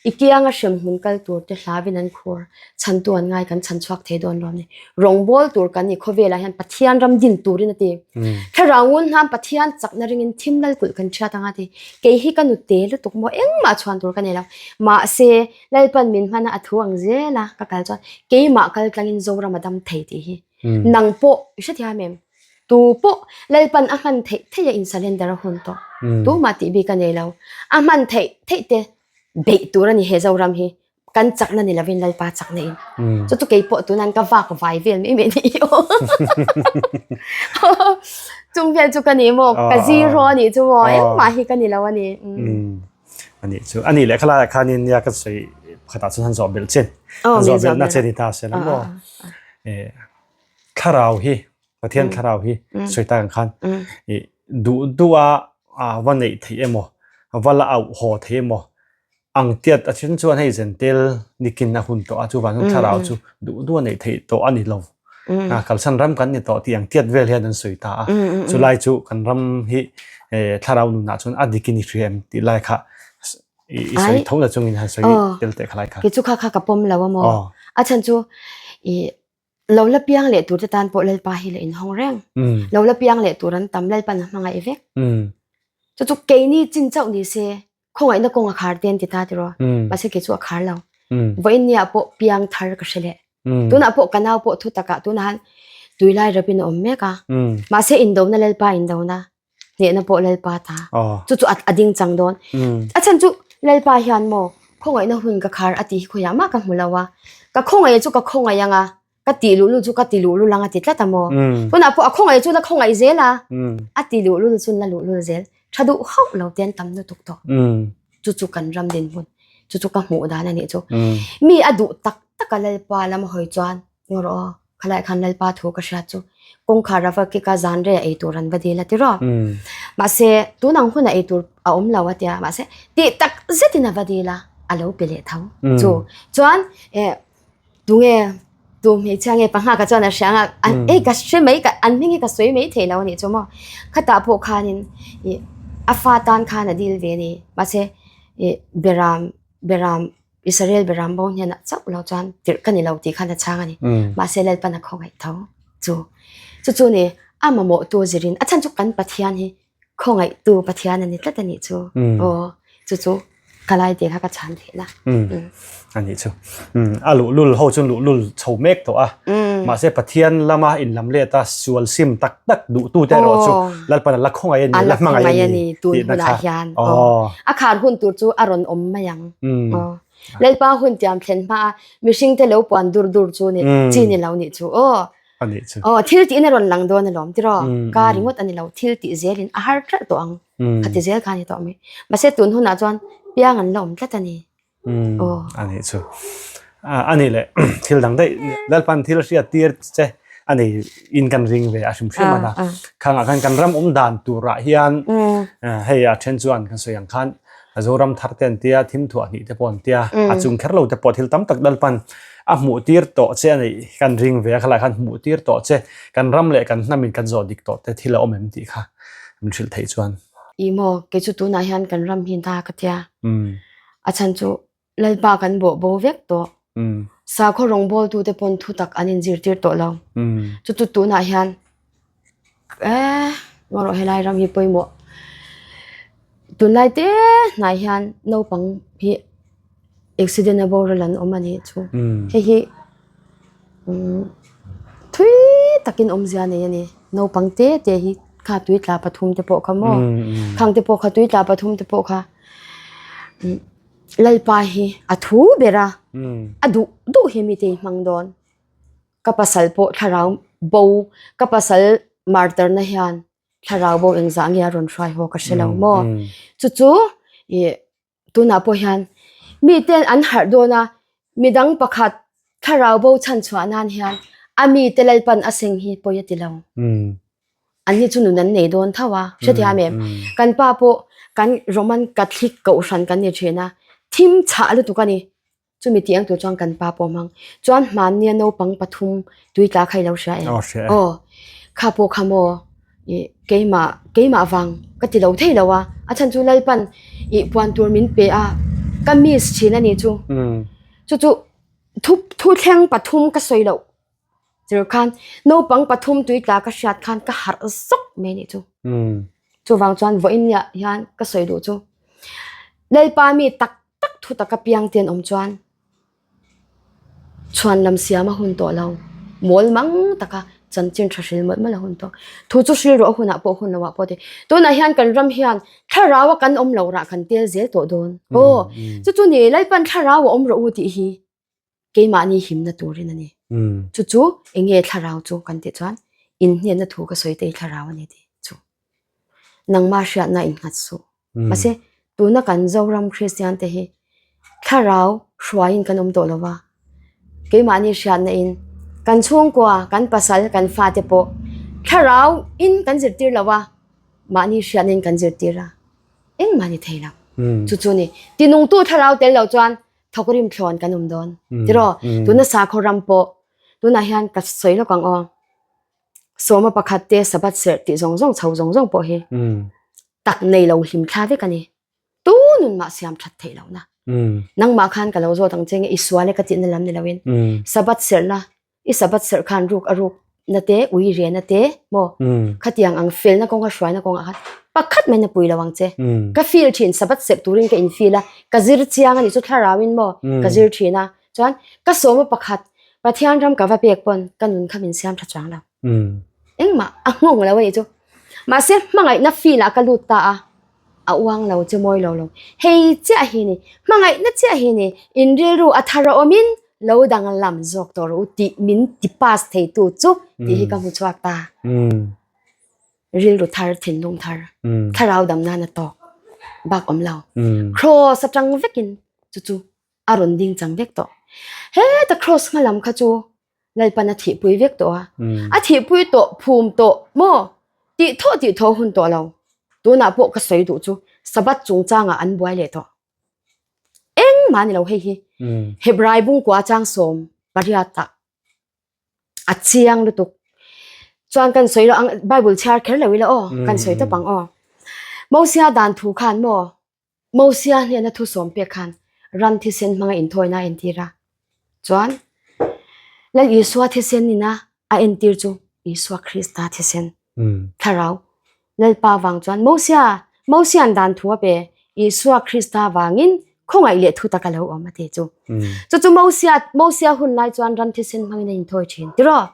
I kianga hremhmun kal tur te hlavin an khur, chhantu an ngai kan chhan chhuak thei dawn lawm ni. Rawngbâwl tur kan ni khawvelah hian Pathian ram din turin a ti. Thlarau ngun hnam Pathian chakna ringin thim lal kulh kan thiat ang a ti. Kei hi ka nute lutuk maw engmah chhuan tur ka nei lo. Mahse, Lalpan min hman a a thu ang zel a ka kal chuan keimah kal tlangin Zoram a dam thei tih hi nang pawh i hrethiam em? Tu pawh Lalpan a hman theih theih a in surrender a hun tawh tumah tih bik a nei lo a hman theih theih te beih tur a ni he Zoram hi kan chakna ni lovin Lalpa chakna in chu chu kei pawh tunan ka vak vai vel mai mai ni aw chung vel chu ka ni maw ka zero a nih chu maw engmah hi ka ni lo a ni. Ani chu ani leh khalaiah khanin nia ka sawi pakhatah chuan han zawh belh che han zawh belh na che ni ta se la maw eh thlarau hi Pathian thlarau hi sawi tak ang khan i duh duh a a va neih theih emaw va la auh haw theih emaw ang tiat a then chuan hei zentel nikin a hun tawh a chuvang chuan thlarau chu duh duh a neih theih tawh a ni lo. A kalsan ram kan ni tawh tih ang tiat vel hian an sawi ta a. Chulai chu kan ram hi thlarau nunah chuan a dikin i hria em tih lai kha i sawi tho na chungin han sawi tel teh khalai kha. Kei chu kha kha ka pawm lo a maw? A chhan chu i lo la piang leh tur te tan pawh Lalpa hi la inhawng reng. Lo la piang leh tur an tam Lalpan a hmangaih vek. Chu chu keini chin chauh ni se Khawngaihna kawng a khar te an ti ta tiraw? Mahse kei chu a khar lo. Vawiin nia pawh piang thar ka hre leh. Tunah pawh ka nau pawh thu takah tunah han tuilai rapin a awm mek a. Mahse indona Lalpa indona, hnehna pawh Lalpa ta. Chu chu a ding chang dawn. A chhan chu Lalpa hian maw khawngaihna hun ka khar a tih hi khawiah mah ka hmu lo a. Ka khawngaih chu ka khawngaih ang a, ka tih luhlul chu ka ti luhlul ang a ti tlat a maw? Tunah pawh a khawngaih chu la khawngaih zel a, a ti luhlul chu la luhlul zel. Tha duh hauh lo te an tam lutuk tawh. Chu chu kan ram dinhmun, chu chu ka hmuh dan a nih chu. Mi a duh tak tak a Lalpa lam a hawi chuan, Ngaw rawh aw, khalai khan Lalpa thu ka hriat chu kawngkhar a va kik a zan rei a ei tur an va dil a ti rawh. Mahse, tun ang hunah ei tur a awm lo a tia, mahse tih tak zetin a va dil a, a lo pe leh tho. Chu chuan eh tunge. Tu hmeichhia nge pangha ka chuan a hria anga an ei ka hre mai ka an hming hi ka sawi mai thei lo a nih chu maw. Khatah pawh khanin ih a fa tan khan a dil ve a ni. Mahse ih beram beram Israel beram bo hnenah chauh lo chuan tirh ka ni lo tih khan a chhang a ni. Mahse Lalpan a khawngaih tho chu. Chu chu ni a mamawhtu zirin a chhan chu kan Pathian hi Khawngaihtu Pathian a ni tlat a nih chu. Aw, chu chu ka lai te kha ka chhan theih na. A nih chu. A luhlul ho chu luhlul chho mek tawh a. Mahse Pathian lama inlam let a sual sim tak tak duhtu te erawh chu Lalpan a la khawngaih a ni, a la hmangaih a ni tun hunah hian. A khar hun tur chu a rawn awm mai ang. Lalpa hun tiam thlen hma a mihring te lo puan dur dur chu ni chi ni lo nih chu. Aw. A nih chu. Aw, thil tiin a rawn lang dawn alawm tiraw? Ka ringawt a ni lo, thil tih zelin a har ṭalh tawh ang. Khati zel kha a ni tawh mai. Mahse tun hunah chuan piang an la awm tlat a ni. Aw. A nih chu. A nih leh thil dang daih Lalpan thil hriat tir che a nei in kan ring ve a hrim hrim a na. Khangah khan kan ram awm dan turah hian hei a then chuan kan sawi ang khan Zoram thar te an tia, thim thuah hnih te pawh an tia, a chung kher lo te pawh thil tam tak Lalpan a hmuh tir tawh che a nih kan ring ve a, khalai khan hmuh tir tawh che kan ram leh kan hnamin kan zawh dik tawh te thil a awm em tih kha min hrilh theih chuan. Ih maw, kei chu tunah hian kan ram hi na ka tia, a chhan chu Lalpa kan bawh bo vek tawh. Sakhaw rawngbawltute pawn thutak an inzirtir tawh lo. Chu chu tunah hian eh ngarawh helai ram hi pawimawh. Tunlai te hnai hian naupang hi accident a boral an awm a nih chu. Hei hi thui takin awmzia nei a ni. Naupang te te hi kha tui tla pathum te pawh kha maw? Khang te pawh kha tui tla pathum te pawh kha. Lalpa hi a thu ber a, a duh duh hi mite hi hmang dawn. Ka pasal pawh thlarau bo, ka pasal martarna hian thlarau bo engzah nge a rawn hruai haw ka hre lo maw. Chu chu ih tunah pawh hian miten an harh dawn a, midang pakhat thlarau bo chhanchhuah nan hian a mite Lalpan a seng hi pawi a ti lo. An ni chu nun an nei dawn tho a, hrethiam em? Kan pa pawh kan Roman Catholic kohhran kan ni thin a, thim chhah lutuk a ni. Chumi tih ang tur chuan kan pa pawh hmang. Chuan hmannia naupang pathum tui tla kha i lo hria em? Aw, kha pawh kha maw ih keimah keimah vang ka ti lo thei lo a, a chhan chu Lalpan ih puan tur min pe a, ka miss thin a ni chu. Chu chu thu thuthleng pathum ka sawi loh. Chur khan naupang pathum tui tla ka hriat khan ka harh zawk mai nih chu. Chuvang chuan vawiin nia hian ka sawi duh chu Lalpa mi tak tak thu taka piang te an awm chuan chhuan lam siam a hun tawh lo. Mawl mang taka chanchin tha hril mawlh mawlh a hun tawh. Thu chu hril rawh a hunah pawh hun loah pawh ti. Tunah hian kan ram hian thlarau a kan awm loh rah kan tel zel tawh dawn. Aw chu chu ni Lalpan thlarau a awm rawh u tih hi. Keimahni himna turin a ni. Chu chu eng nge thlarau chu kan tih chuan inhnianna thu ka sawi te hi thlarau a ni tih chu. Nangmah hriatna innghat suh. Mahse tuna kan Zoram Kristian te hi thlarau hruaiin kan awm tawh lo va. Keimahni hriatna in kan chhungkua, kan pasal, kan fate pawh thlarau in kan zirtir lo va, mahni hriatna in kan zirtir a. Engmah ni thei lo. Chu chu ni. Tinungtu thlarau tel lo chuan thawk rim thlawn kan awm dawn tiraw tuna sakhaw ram pawh tunah hian ka sawi lawk ang aw sawma pakhat te sabat serh tih zawng zawng chho zawng zawng pawh hi tak nei lo hlim thla vek a ni tu nun mah siam that theih lohna nangmah khan ka lo zawt ang che nge i sual e ka tihna lam ni loin sabat serhna I Sabbath serh khan ruk a ruk na te, ui rian na te, maw? Khatiang ang felna kawnga hruaina kawngah khan pakhat mai na pui lo ang che. Ka feel thin, Sabbath serh turin ka in feel a, ka zir chiang a nih chu thlarauin maw ka zir thin a. Chuan ka sawma pakhat Pathian ram ka va pek pawn ka nun kha min siam tha chuang lo. Engmah a nghawng lo a nih chu. Mahse hmangaihna feel ah ka lut ta a. A uang lo che mawi lo lo. Hei chiah hi ni, hmangaihna chiah hi ni, in rilru a thar a awmin lo danglam zawk tawh rawh u tih min ti pass theitu chu tih hi ka hmu chhuak ta. Rilru thar, thinlung thar, thlarau dam nan a tawk bak awm lo. Cross atang vekin chu chu a rawn ding chang vek tawh. Heta cross hma lam kha chu Lalpan a thihpui vek tawh a. A thihpui tawh, phum tawh maw? Tih thawh tih thaw hun tawh lo. Tunah pawh ka sawi duh chu Sabbath chungchangah an buai leh tawh. Engmah a ni lo hei hi. Hebrai bungkua chang sawm pariatah. A chiang lutuk. Chuan kan sawi lo ang Bible chhiar kher lo ila aw kan sawi tawp ang aw. Mosia dan thu khan maw Mosia hnena thu sawm pek khan ran thisen hmanga inthawina a entir a. Chuan Lal Isua thisen ina a entir chu Isua Krista thisen thlarau Lalpa vang chuan Mosia Mosia'n dan thu a pe Isua Krista vangin khawngaih leh thu tak a lo awm a ti chu. Chu chu Mosia Mosia hun lai chuan ran thisen hmangin a inthawi thin tiraw?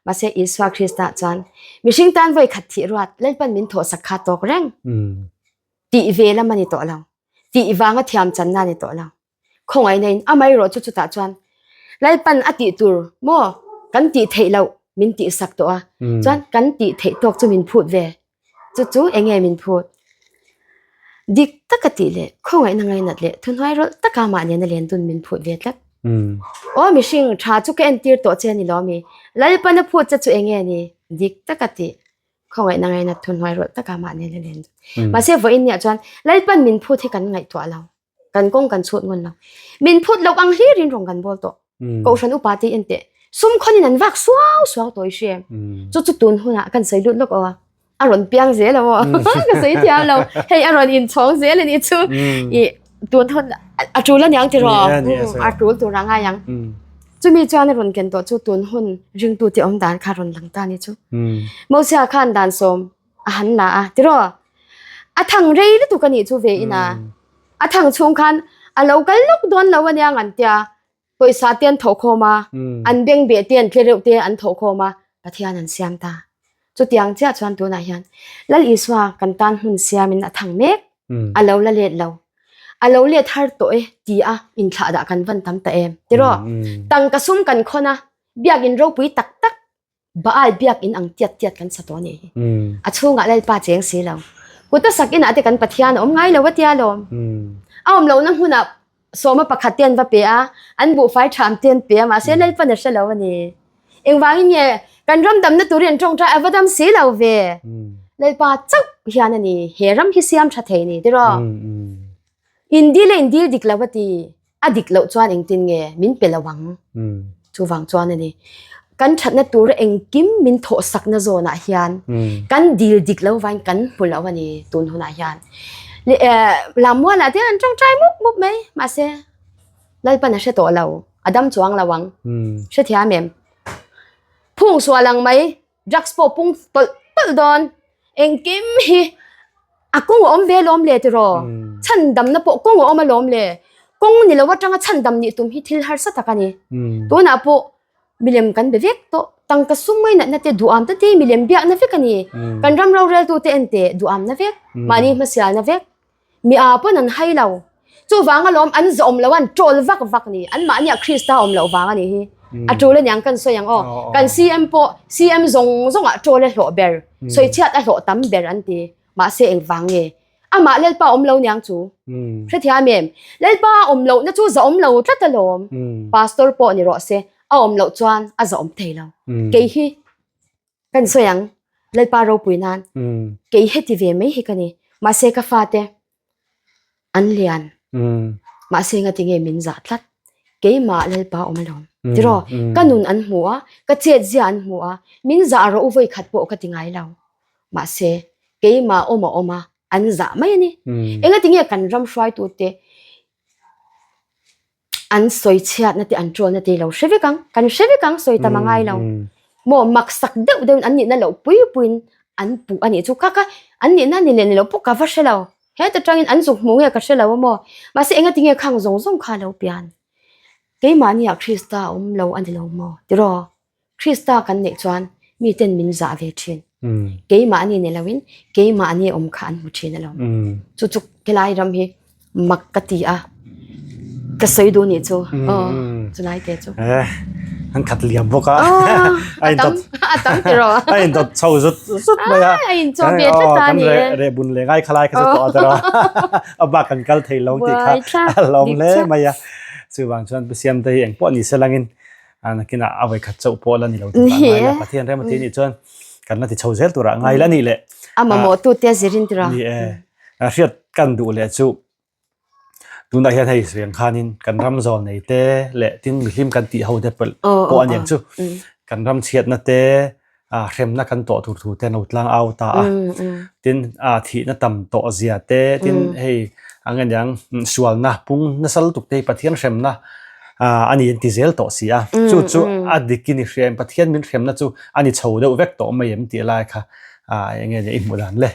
Mahse Isua Krista chuan mihring tan vawi khat thih ruat Lalpan min thawhsak kha tawk reng tih ve lam a ni tawh lo. Tih vanga thiam channa a ni tawh lo. Khawngaihna in amaherawh chu chutah chuan Lalpan a tih tur maw kan tih theih loh min tih sak tawh a chuan kan tih theih tawk chu min phut ve chu chu eng nge min phut dik taka tih leh khawngaihna ngainat leh thuhnuai rawlh taka mah nena len dun min phut ve tlat aw mihring tha chu ka entir tawh che a ni lawmi Lalpan a phut che chu eng nge ni dik taka tih khawngaihna ngainat thuhnuai rawlh taka mah nena len dun mahse vawiin nia chuan Lalpan min phut hi kan ngaihtuah lo. Kan kawng kan chhut ngun lo. Min phut loh ang hlir in rawng kan bawl tawh. Kohhran upa te en teh. Sum khawn in an vak suau suau tawh i hria em? Chu chu tun hunah kan sawi lut lawk aw a. A rawn piang zel a maw? Ka sawi thiam lo. Hei a rawn inchhawng zel a nih chu. I tun hun a tul aniang tiraw? A tul tur a ngai ang. Chumi chuan a rawn ken tawh chu tun hun ringtu te awm dan kha a rawn lang ta a nih chu. Mosia khan dan sawm a han la a tiraw a thang rei lutuk a nih chu ve ina a thang chhung khan a lo kal lawk dawn lo ania ngan tia pawisa te an thawh khawm a an beng beh te an tle reuh te an thawh khawm a Pathian an siam ta chutiang chiah chuan tunah hian Lal Isua kan tan hmun siamin a thang mek a lo la let lo a lo let har tawh e ti a inthlah dah kan van tam ta em tiraw tangka sum kan khawn a biakin ropui tak tak Baal biak in ang tiat tiat kan sa tawh a nih hi. A chhungah Lalpa cheng si lo. Kuta sak inah te kan Pathian a awm ngai lo a tia lawm. A awm lohna hmunah sawma pakhat te an va pe a, an buhfai tham te an pe a, mahse Lalpan a hre lo a ni. Engvangin nge kan ram damna turin an tawngtai a va dam si lo ve. Lalpa chauh hian a ni, he ram hi siam tha thei ni tiraw. In dil a in dil dik lo a ti. A dik loh chuan engtin nge min pe lo ang? Chuvang chuan a ni. Kan thatna tura engkim min thawhsakna zawnah hian kan dil dik lo vain kan hmu lo a ni tun hunah hian. Lammualah te an tawngtai mup mup mai mahse Lalpan a hre tawh lo, a dam chuang lo ang. Hrethiam em? Phung sual ang mai Drugs pawh pung tawlh tawlh dawn. Engkim hi a kawng a awm ve alawm le tiraw? Chhandamna pawh kawng a awm alawm le. Kawng ni lo atanga chhandam nih tum hi thil harsa tak a ni. Tunah pawh milem kan be vek tawh. Tangka sum mai natna te duham ta te milem biakna vek a ni. Kan ram roreltute en teh duhamna vek, mahni hmasialna vek. Mi aa pawn an hai lo. Chuvang alawm an zawm lo an troll vak vak ni. An mahnia Krista awm loh vang a nih hi. A tul aniang kan sawi ang aw. Kan CM pawh CM zawng zawngah troll a hlawh ber. Sawichhiat a hlawh tam ber an ti. Mahse engvang nge? Amah Lalpa awm lo niang chu. Hrethiam em? Lalpa a awm lohna chu zahawm lo tlat alawm. Pastor pawh ni rawh se. A awm loh chuan a zahawm thei lo. Kei hi Kan sawi ang, Lalpa ropui nan kei heti ve mai hi ka ni. Mahse ka fate an lian. Mahse ngati nge min zah tlat. Keimah Lalpa awm alawm. Tiraw, ka nun an hmu a, ka chet zia an hmu a, min zah rawh u vawi khat pawh ka ti ngai lo. Mahse keimah awm a awm a, an zah mai a ni. Engati nge kan ram hruaitute An sawi chhiatna te an ṭualna te i lo hre vek ang, kan hre vek ang sawi tam a ngai lo. Maw maksak deuh deuhin an nihna loh pui puiin an puh a nih chu kha kha an nihna ni leh ni loh pawh ka va hre lo. Heta tangin an zuk hmuh nge ka hre lo a maw? Mahse engati nge khang zawng zawng kha a lo pian? Keimahniah Krista a awm lo a ni lo maw? Tiraw? Krista kan neih chuan miten min zah ve thin. Keimahni ni loin keimahni awm kha an hmu thin alawm. Chu chu helai ram hi mak ka ti a, ka sawi duh nih chu. Aw, chulai te chu. Eh, an khat liam bawk a. A tam, a tam tiraw. A indawt chho zut zut mai a. A inchawh ve tlat a ni e. Reh bun leh ngai khalai kha chu tawh a tiraw. A bak kan kal thei lo tih kha a lawm hle mai a. Chuvang chuan Pu Siamte hi engpawh ni se langin A nakinah a vawikhat chauh pawh la ni lo tih a ngai la. Pathian rem a ti nih chuan kan la ti chho zel turah ngai la nih leh. A mamawh tu te zirin tura. Ni e. Hriat kan duh leh chu tunah hian hei riang khanin kan ram zawl nei te leh tin mihlim kan tih ho te pawh a niang chu. Kan ram chhiatna te, hremna kan tawh tur thu te an lo tlang au ta a. Tin, thihna tam tawh zia te, tin hei ang aniang sualna pung nasa lutuk te hi Pathian hremna a ni an ti zel tawh si a. Chu chu a dikin i hria em? Pathian min hremna chu a ni chho deuh vek tawh mai em tih lai kha eng nge i hmuh dan le?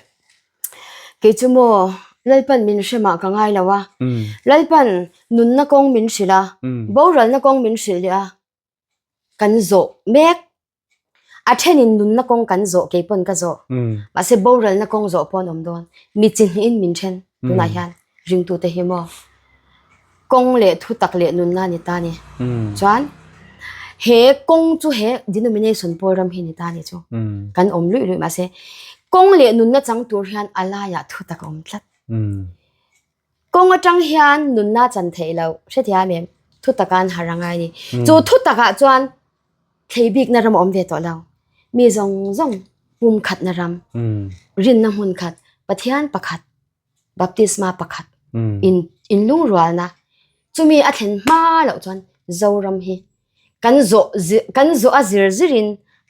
Kei chu maw Lalpan min hremah ka ngai lo a, Lalpan nunna kawng min hrilh a, boralna kawng min hrilh leh a, kan zawh mek. A thenin nunna kawng kan zawh kei pawn ka zawh. Mahse boralna kawng zawh pawh an awm dawn. Mi chi hnihin min then tunah hian ringtute hi maw kawng leh thutak leh nunna a ni ta a ni. Chuan he kawng chu he denomination pawl ram hi a ni ta a ni chu. Kan awm luih luih mahse kawng leh nunna chang tur hian a laiah thutak a awm tlat. Kawng atang hian nunna chan theih loh hrethiam em? Thutak ah an harh a ngai a ni. Chu thutak ah chuan thlei bikna ram a awm ve tawh lo. Mi zawng zawng pumkhatna ram, rinna hmun khat, Pathian pakhat, baptisma pakhat, in inlungrualna chumi a thlen hma loh chuan Zoram hi kan zawh kan zawh a zir zirin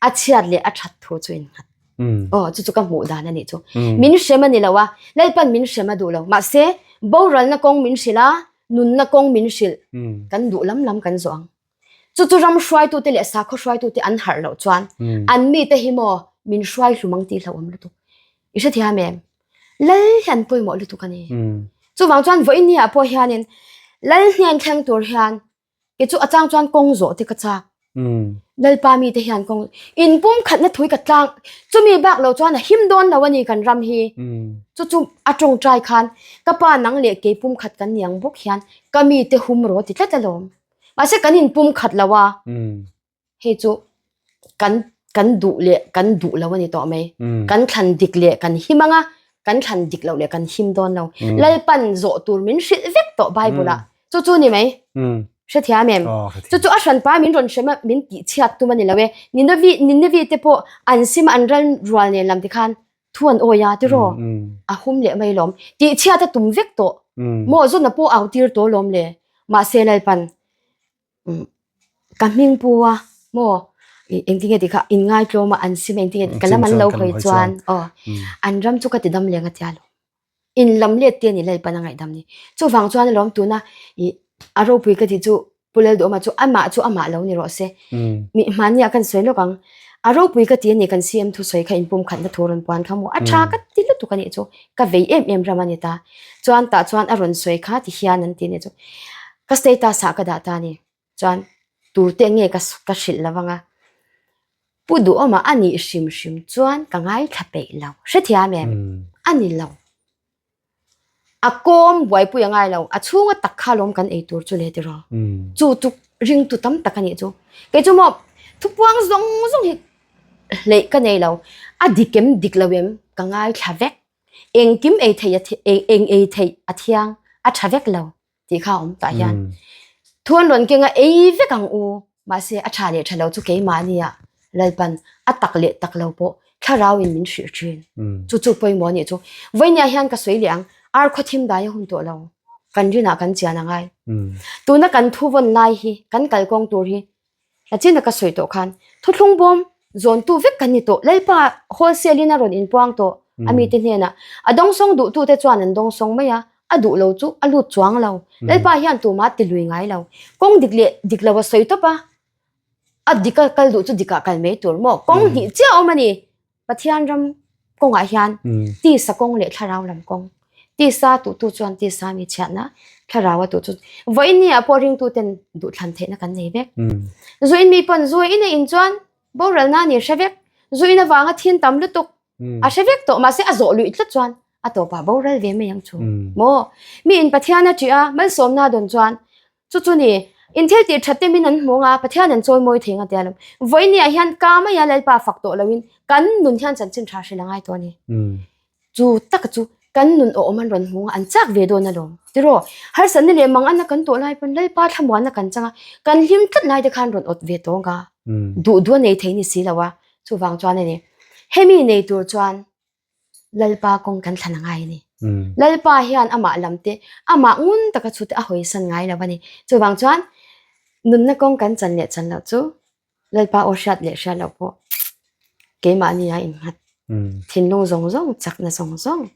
a chhiat leh a that thu chu innghat. Aw chu chu ka hmuh dan a nih chu. Min hrem a ni lo a, Lalpan min hrem a duh lo. Mahse boralna kawng min hrilh a, nunna kawng min hrilh kan duh lam lam kan zawh ang. Chu chu ram hruaitute leh sakhaw hruaitute an harh loh chuan an mite hi maw min hruai hlum ang tih hlauhawm lutuk. I hrethiam em? Lal hian pawimawh lutuk a ni. Chuvang chuan vawiin ni ah pawh hianin Lal hnen thleng tur hian Kei chu a chang chuan kawng zawh te ka chak. Lalpa mi te hian kawng in pum khatna thui ka tlang chumi bak lo chuan a him dawn lo a ni kan ram hi. Chu chu a tawngtai khan ka pa nang leh kei pum khat kan ni ang bawk hian ka mi te hum rawh ti tlat alawm. Mahse kan in pum khat lo a. Hei chu kan kan duh leh kan duh lo a ni tawh mai. Kan thlan dik leh kan him anga, kan thlan dik loh leh kan him dawn lo. Lalpan zawh tur min hrilh vek tawh Bible ah. Chu chu ni mai. Hrethiam em? Chu chu a hranpa min rawn hrem a, min tihchhiat tum a ni lo e. Ninavi Ninavi te pawh an sim a an ral rual nen lam tikhan thu an awi a tiraw? A hum leh mai lawm. Tihchhiat a tum vek tawh. Maw zawna pawh au tir tawh lawm le. Mahse Lalpan Ka hming pu a maw engtin nge tih kha in ngaitlawm a an sim a engtin nge ka lam an lo hawi chuan aw an ram chu ka ti dam leng a tia lo in lam let te a ni Lalpan a ngaihdam ni chuvang chuan alawm tuna ih a ropui ka tih chu Pu Lalduhawma chu amah chu amah lo ni rawh se mi hmanni ah khan sawi lawk ang a ropui ka ti a ni kan CM thusawi kha inpumkhatna thu rawn puan kha maw a tha ka ti lutuk a nih chu ka vei em em ram a ni ta chuan tah chuan a rawn sawi kha ti hian an ti a nih chu. Ka status ah ka dah ta a ni. Chuan tur te nge ka ka hrilh lo anga. Pu Duhawma a nih hrim hrim chuan ka ngaithla peih lo. Hrethiam em? A ni lo. A kawm buaipui a ngai lo. A chhunga tak kha lawm kan ei tur chu le tiraw. Chu chu ringtu tam tak a nih chu. Kei chu maw thupuang zawng zawng hi hleih ka nei lo. A dik em dik lo em ka ngaithla vek. Engkim ei theih eng ei theih a thiang a tha vek lo. tih kha a awm tah hian thu an rawn keng a ei vek ang u mahse a tha leh tha lo chu keimahni ah Lalpan a tak leh tak lo pawh thlarau in min hrilh thin chu chu pawimawh anih chu vawinia hian ka sawi leh ang ar khaw thim dai a hun tawh lo kan rinah kan chian a ngai tuna kan thu vawn lai hi kan kalkawng tur hi Lachin a ka sawi tawh khan thuthlung bawm zawntu vek kan ni tawh. Lalpa wholesale in a rawn inpuang tawh a mite hnenah. A dawngsawng duhtute chuan an dawngsawng mai a, a duh lo chu a lut chuang lo. Lalpa hian tumah ti lui ngai lo. Kawng dik leh dik lo a sawi tawp a, a dik a kal duh chu dikah kal mai tur maw? Kawng hnih chiah a awm a ni. Pathian ram kawngah hian tisa kawng leh thlarau lam kawng. Tisa tuhtu chuan tisa mi chhiatna, thlarau a tuh chu vawiin ni ah pawh ringtu ten duhthlan theihna kan nei vek. Zuin mi pawn zuin a in chuan boralna a ni hre vek. Zuin avanga thin tam lutuk a hre vek tawh mahse a zawh luih tlat chuan a tawpah boral ve mai ang chu. Maw? Mi in Pathian a ṭih a, malsawmna a dawn chuan Chu chu ni, in thil tih that te min an hmu anga Pathian an chawi mawi thei nga tia lo. Vawiin ah hian ka mai a Lalpa fak tawh loin kan nun hian chanchin tha hrilh a ngai tawh a ni. Chu taka chu kan nun awm an rawn hmu anga an chak ve dawn alawm. Tiraw, harsatna leh manganna kan tawh lai pawn Lalpa thlamuanna kan chang a, kan hlim tlat lai te khan rawn awt ve tawh anga duh duh a nei thei ni si lo a, chuvang chuan a ni. Hemi nei tur chuan Lalpa kawng kan thlan a ngai a ni. Lalpa hian amah lam te, amah ngun taka chu te a hawisan ngai lo a ni. Chuvang chuan nunna kawng kan chan leh chan loh chu Lalpa aw hriat leh hriat loh pawh keimahni a innghat. Thinlung zawng zawng, chakna zawng zawng,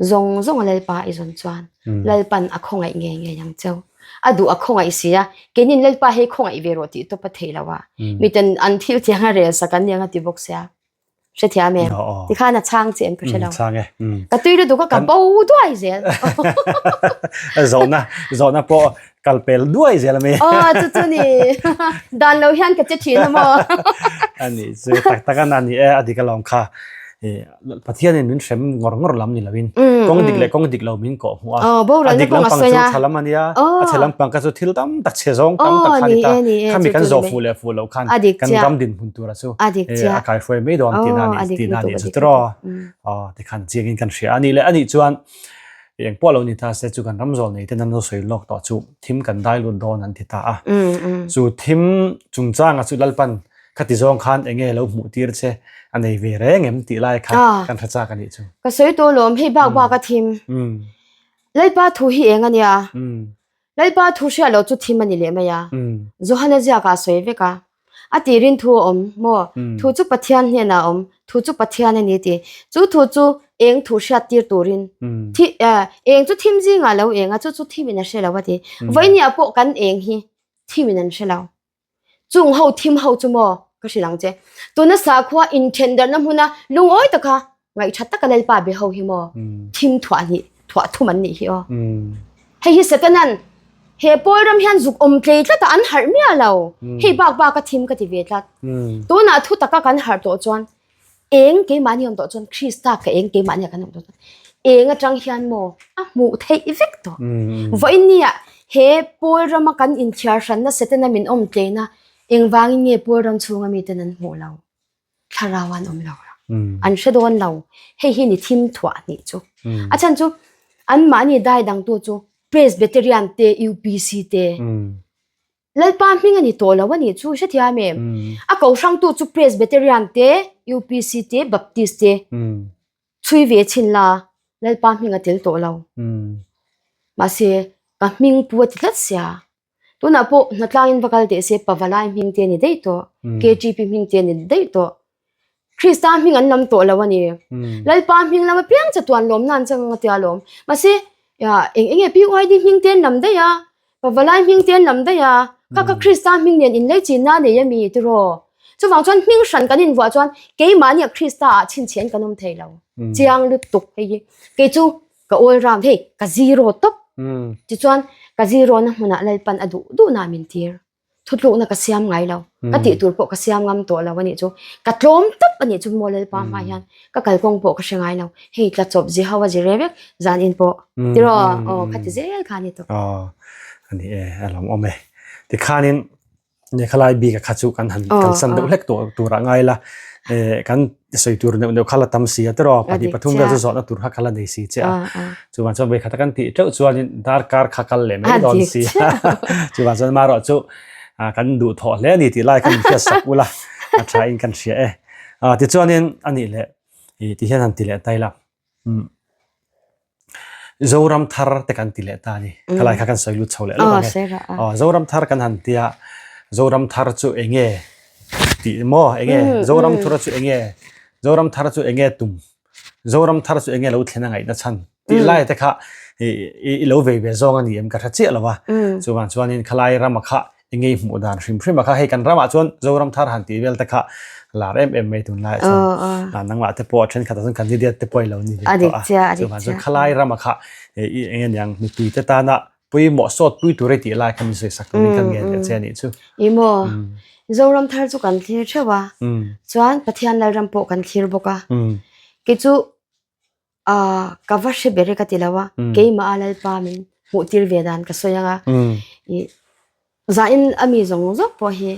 zawng zawng a Lalpa i zawn chuan Lalpan a khawngaih ngei ngei ang cheu. A duh a khawngaih si a, keinin Lalpa hei khawngaih ve rawh tih tawp a theih lo a. Miten an thil tiang a rel sak an nia nga ti bawk sia. Hrethiam em? Tikhan a chhang che em ka hre lo. Chhang e. Ka tui lutuk a ka bo duai zel. Zawhna, zawhna pawh kal pel duai zel ami. Aw, chu chu ni. Dan lo hian ka che thin a maw? Ani chu tak tak a ni e, a dik alawm kha. Pathianin min hrem ngawr ngawr lam ni loin kawng dik leh kawng dik lo min kawh hmuh a. A dik lampang chu tha lam a nia, a chhe lampang kha chu thil tam tak chhe zawng tam tak kha a ni ta. Khami kan zawh fuh leh fuh loh khan kan ram dinhmun tura chu a kaihruai mai dawn tihna a ni tihna a nih chu tiraw. Aw tikhan chiangin kan hria a nih leh a nih chuan eng pawh lo ni ta se chu kan ram zawl nei ten an lo sawi lawk tawh chu thim kan dai lut dawn an ti ta a. Chu thim chungchanga chu Lalpan Khati zawng khan enge lo hmuh tir che a nei ve reng em tih lai kha kan hre chak a nih chu. Ka sawi tawh lawm, hei bak bak a thim. Lalpa thu hi eng a nia? Lalpa thu hriat loh chu thim a ni leh mai a. Johana ziakah a sawi vek a. A tirin thu a awm maw? Thu chu Pathian hnenah a awm, thu chu Pathian a ni tih. Chu thu chu eng thu hriat tir turin thi eng chu thim zingah lo eng a, chu chu thimin a hre lo a ti. Vawinia pawh kan eng hi thimin an hre lo. Chung ho thim ho chu maw ka hrilh ang che. Tuna sakhua inthen darhna hmuna lungawi taka ngaihthat taka Lalpa be ho hi maw thim thuah hnih thuah thum an nih hi aw. Hei hi Satanan he pawl ram hian zuk awm tlei tlat a an harh miah lo. Hei bak bak a thim ka ti ve tlat. Tunah thu taka kan harh tawh chuan Eng keimahni awm tawh chuan Krista ka eng keimahni ah kan awm tawh chuan eng atang hian maw a hmuh theih vek tawh. Vawiinnia he Paul rama kan inthiar hranna Setana min awm tleina engvangin nge Paul ram chhunga miten an hmuh lo? Thlarau an awm lo. An hre dawn lo. Hei hi ni thim thuah hnih chu. A chhan chu anmahni dai dangtu chu Presbyterian te, UPC te, Lalpa hming a ni tawh lo a nih chu hrethiam em? A ko hrangtu chu Presbyterian te, UPC te, Baptist te chhui ve chhin la, Lalpa hming a tel tawh lo. Mahse, ka hming pu a ti tlat sia. Tunah pawh hnatlangin va kal teh se Pavalai hming te a ni daih tawh, KTP hming te a ni daih tawh. Krista hming an lam tawh lo a ni. Lalpa hming lam apiang chatuan lawmna an chang ang a tia lawm. Mahse, eng eng nge PYD hming te an lam daih a, Pavalai hming te an lam daih a, kha kha Krista hming nen inlei chinna a nei a mi tiraw? Chuvang chuan hming hran kan invuah chuan keimahnia Krista ah chhinchhiah in kan awm thei lo. Chiang lutuk hei hi. Kei chu ka all round hei ka zero tawp. Tichuan ka zero na hmunah Lalpan a duh duhna min tir. Thutlukna ka siam ngai lo. Ka tih tur pawh ka siam ngam tawh lo a nih chu. Ka tlawm tawp a nih chu maw Lalpa hma hian ka kalkawng pawh ka hre ngai lo. Hei tla chawp zi ho a zi re vek zan in pawh tiraw aw kha ti zel kha a ni tawh. Aw a ni e a lawmawm e. Tikhanin Nekhalai bik a kha chu kan han kalsan deuh hlek tawh turah ngai la kan sawi tur neuh neuh kha la tam si a tiraw pahnih pathum vel chu zawhna tur kha kha la nei si che a chuvang chuan vawikhat a kan tih teuh chuanin darkar kha kal leh mai dawn si a chuvang chuan marawh chu kan duh thawh hle a ni tih lai kha min hriat sak ula a tha in kan hria e tichuanin a nih leh ti hian han ti leh ta ila. Zoram thar te kan ti leh ta a ni. Khalai kha kan sawi lut chho leh lawk ang e. Aw Zoram thar kan han tia Zoram thar chu enge tih maw enge Zoram thar chu enge Zoram thar chu enge tum Zoram thar chu enge lo thlen a ngaihna chhan tih lai te kha i lo vei ve zawng a ni em ka hre chiah lo a. Chuvang chuanin khalai rama kha Engei hmuh dan hrim hrim a kha hei kan ramah chuan Zoram thar han tih vel te kha lar em em mai tunlai ah chuan nangmah te pawh thenkhat ah chuan candidate te pawh i lo ni ve tawh a chuvang chuan khalai rama kha i eng aniang mipui te tana pawimawh sawt pui tur i tih lai kha min sawi sak turin kan ngen leh che a nih chu. I maw Zoram thar chu kan thlir theuh a chuan Pathian Lalram pawh kan thlir bawk a kei chu Aaa ka va hre ber e ka ti lo a, keimah a Lalpa min hmuh tir ve dan ka sawi ang a, ih zahin a mi zawng zawng pawh hi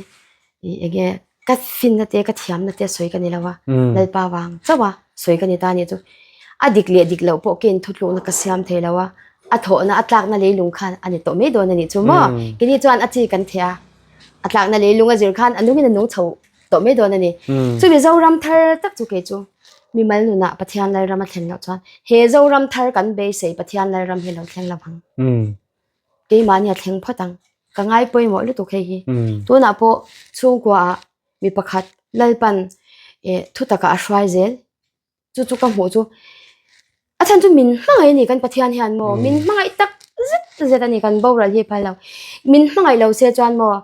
ih eng nge ka finna te ka thiamna te sawi ka ni lo a, Lalpa vang chauh a sawi ka ni ta a nih chu. A dik leh dik loh pawh keiin thutlukna ka siam thei lo a, a thawhna a tlakna leilung khan a ni tawh mai dawn a nih chu maw? Keini chuan a chi kan theh a, a tlakna leilung a zir khan a nungin a nung chho tawh mai dawn a ni. Chu Mizoram thar tak chu kei chu mimal nunah Pathian Lalram a thlen loh chuan he Zoram thar kan beisei Pathian Lalram hi lo thleng lo ang. Keimahni a thleng phawt ang. Ka ngai pawimawh lutuk hei hi. Tunah pawh chhungkuaah mi pakhat Lalpan eh thutakah a hruai zel. Chu chu ka hmuh chu a chhan chu min hmangaih a ni kan Pathian hian maw min hmangaih tak zet zet a ni kan boral hi phal lo. Min hmangaih lo se chuan maw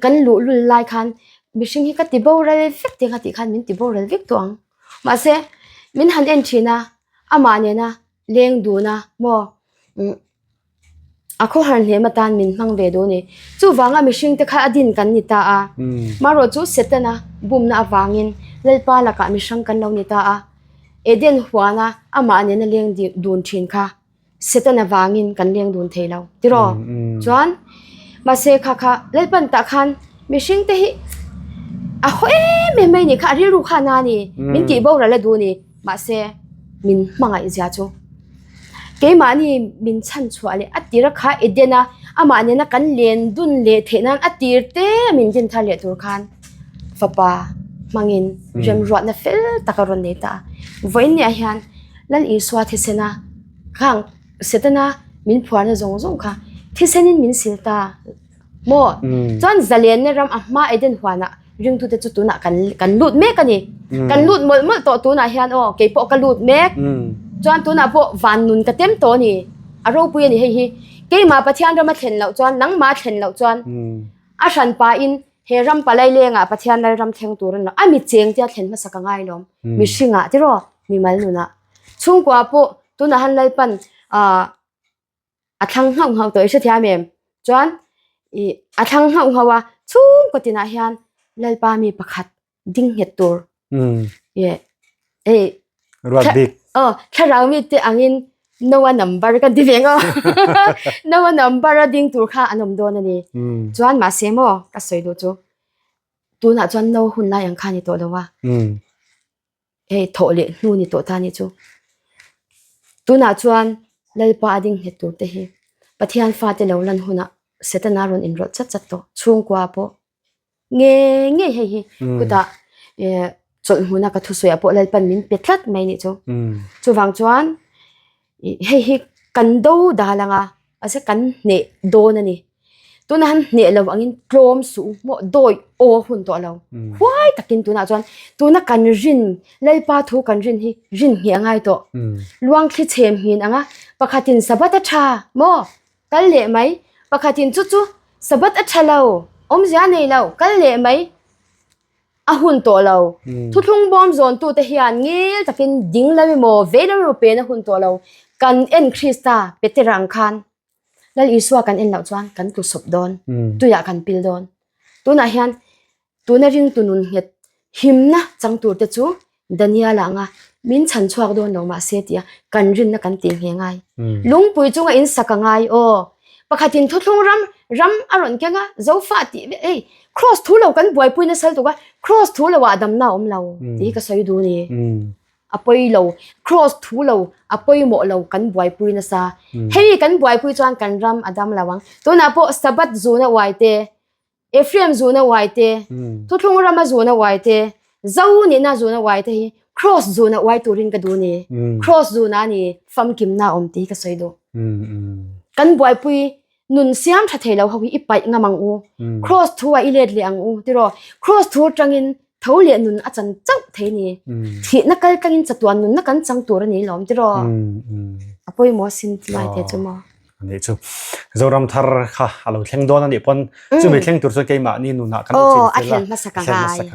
kan luhlul lai khan mihring hi ka ti boral vek tih kha tih khan min ti boral vek tawh ang. Mahse min han en thin a amah nena leng dun a maw umm a khawhar hnem atan min hmang ve duh a ni. Chuvanga mihring te kha a din kan ni ta a marawh chu Setana bumna avangin Lalpa lakah mihrang kan lo ni ta a Eden huana amah nena leng dun thin kha. Setana vangin kan leng dun thei lo tiraw chuan mahse kha kha Lalpan tah khan mihring te hi a haw em em mai ni kha a rilru kha na ni min tih boral a duh ni mahse min hmangaih zia chu keimahni min chhan chhuah leh a tir a kha Eden a amah nena kan len dun leh theih nan a tir te min din thar leh tur khan fapa hmangin remruatna fel tak a rawn nei ta a vawiin ni ah hian. Lal Isua thisena khang Setana min phuarna zawng zawng kha thisenin min sil ta maw? Chuan zalenna ram a hma Eden huanah ringtute chu tunah kan kan lut mek a ni. Kan lut mawlh mawlh tawh tunah hian aw kei pawh ka lut mek. Chuan tunah pawh van nun ka tem tawh a ni. A ropui a ni hei hi. Keimah Pathian rama thlen loh chuan nangmah thlen loh chuan a hran pahin He ram palai lengah Pathian Lalram thleng tur an lo. A mi cheng tia thlen hmasa ka ngai lawm. Mihringah tiraw mimal nunah. Chhungkua pawh tunah han Lalpan ah a thlang nghauh nghauh tawh i hrethiam em? Chuan ih a thlang nghauh nghauh a chhungkaw tinah hian Lalpa mi pakhat ding nghet tur. Ye hei Ruat bik. Aw thlarau mi te angin Noah number kan ti ve ang aw. Noah number a ding tur kha an awm dawn a ni. Chuan mahse maw ka sawi duh chu tunah chuan Noah hun lai ang kha ni tawh lo a. Hei thawh leh hnu ni tawh ta ni chu. Tunah chuan Lalpa a ding nghet tur te hi Pathian fate lo lan hunah Setana rawn inrawlh chat chat tawh chhungkua pawh nge ngei hei hi kutah eh chawlh hmuna ka thusawi ah pawh Lalpan min pe tlat mai nih chu chuvang chuan ih hei hi kan do dal anga mahse kan hneh dawn a ni tunah han hneh lo angin tlawm suh maw dawi aw hun tawh lo huai takin tunah chuan tuna kan rin Lalpa thu kan rin hi rin ngheh a ngai tawh luang thli chhem nghin anga pakhatin Sabbath a tha maw. Kal leh mai. Pakhatin chu chu Sabbath a tha lo, awmzia a nei lo, kal leh mai a hun tawh lo. Thuthlung bawm zawntute hian ngil takin ding lam emaw, vei lam emaw pen a hun tawh lo. Kan en Krista Petera ang khan Lal Isua kan en loh chuan kan tlu sawp dawn, tuiah kan pil dawn. Tunah hian Tuna ringtu nun nghet himna chang tur te chu Daniel-a anga min chhan chhuak dawn lo mahse tia kan rinna kan tih nghe ngai. Lungpui chunga in sak a ngai aw. Pakhatin thuthlung ram ram a rawn keng a, Zofa tih ve ei Kraws thu lo kan buaipui nasa lutuk a, Kraws thu lo ah damna a awm lo tih hi ka sawi duh ni. A pawi lo, Kraws thu lo a pawimawh lo kan buaipui nasa. Hei kan buaipui chuan kan ram a dam lo ang. Tunah pawh Sabbath zuna uai te Ephraim zuna uai te, Thuthlung rama zuna uai te, Zo nihna zuna uai te hi Kraws zuna uai turin ka duh ni. Kraws zuna a ni famkimna a awm tih hi ka sawi duh. Kan buaipui nun siam tha thei lo ho hi i paih ngam ang u. Kraws thu ah i let leh ang u tiraw. Kraws thu atangin tho leh nun a chan chauh thei ni. Thihna kal tlangin chatuan nunna kan chang tur a ni lawm tiraw. A pawimawh sin tilai te chu maw. Ani chu Zoram thar kha a lo thleng dawn a nih pawn chumi thleng tur chuan keimahni nunah kan lo chin fel a, a thlen hmasa ka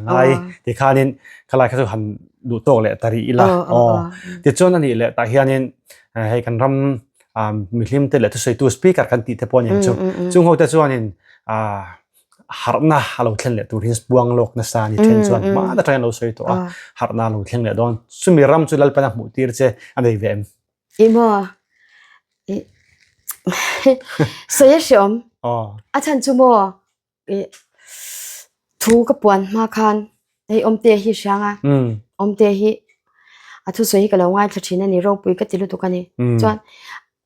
ngai tikhanin khalai kha chu han duh tawk leh ta rih ila aw tichuan a nih leh tah hianin hei kan ram mihlim te leh thusawitu speaker kan tih te pawh aniang chu chung ho te chuanin harhna a lo thlen leh tur hi buang lawk nasa a ni then chuan hmaan atangin a lo sawi tawh a harhna a lo thleng leh dawn chumi ram chu Lalpan a hmuh tir che a nei ve em? I maw? I sawi a hreawm. A chhan chu maw i thu ka puan hma khan hei Awmtea hi hriang a, Awmtea hi a thusawi hi ka lo ngaithla thin a ni, ropui ka ti lutuk a ni. Chuan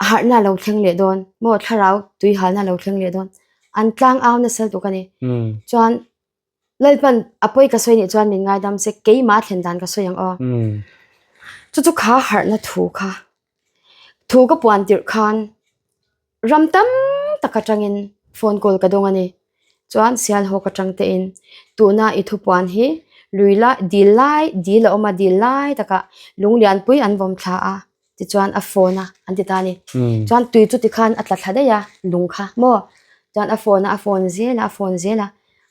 harhna a lo thleng leh dawn maw thlarau tui halna a lo thleng leh dawn an tlang au nasa lutuk a ni. Chuan Lalpan a pawi ka sawi nih chuan min ngaidam se keimah thlen dan ka sawi ang aw. Chu chu kha harhna thu kha thu ka puan tirh khan ram tam tak atangin. Phone call ka dawng a ni. Chuan Sialhawk atang te in tuna i thupuan hi lui lai dil lai dil a awm a dil lai takah lunglianpui an vawm thla a tichuan a phone a an ti ta a ni. Chuan tui chu tikhan a tla thla daih a lung kha maw chuan a phone a a phone zel a a phone zel a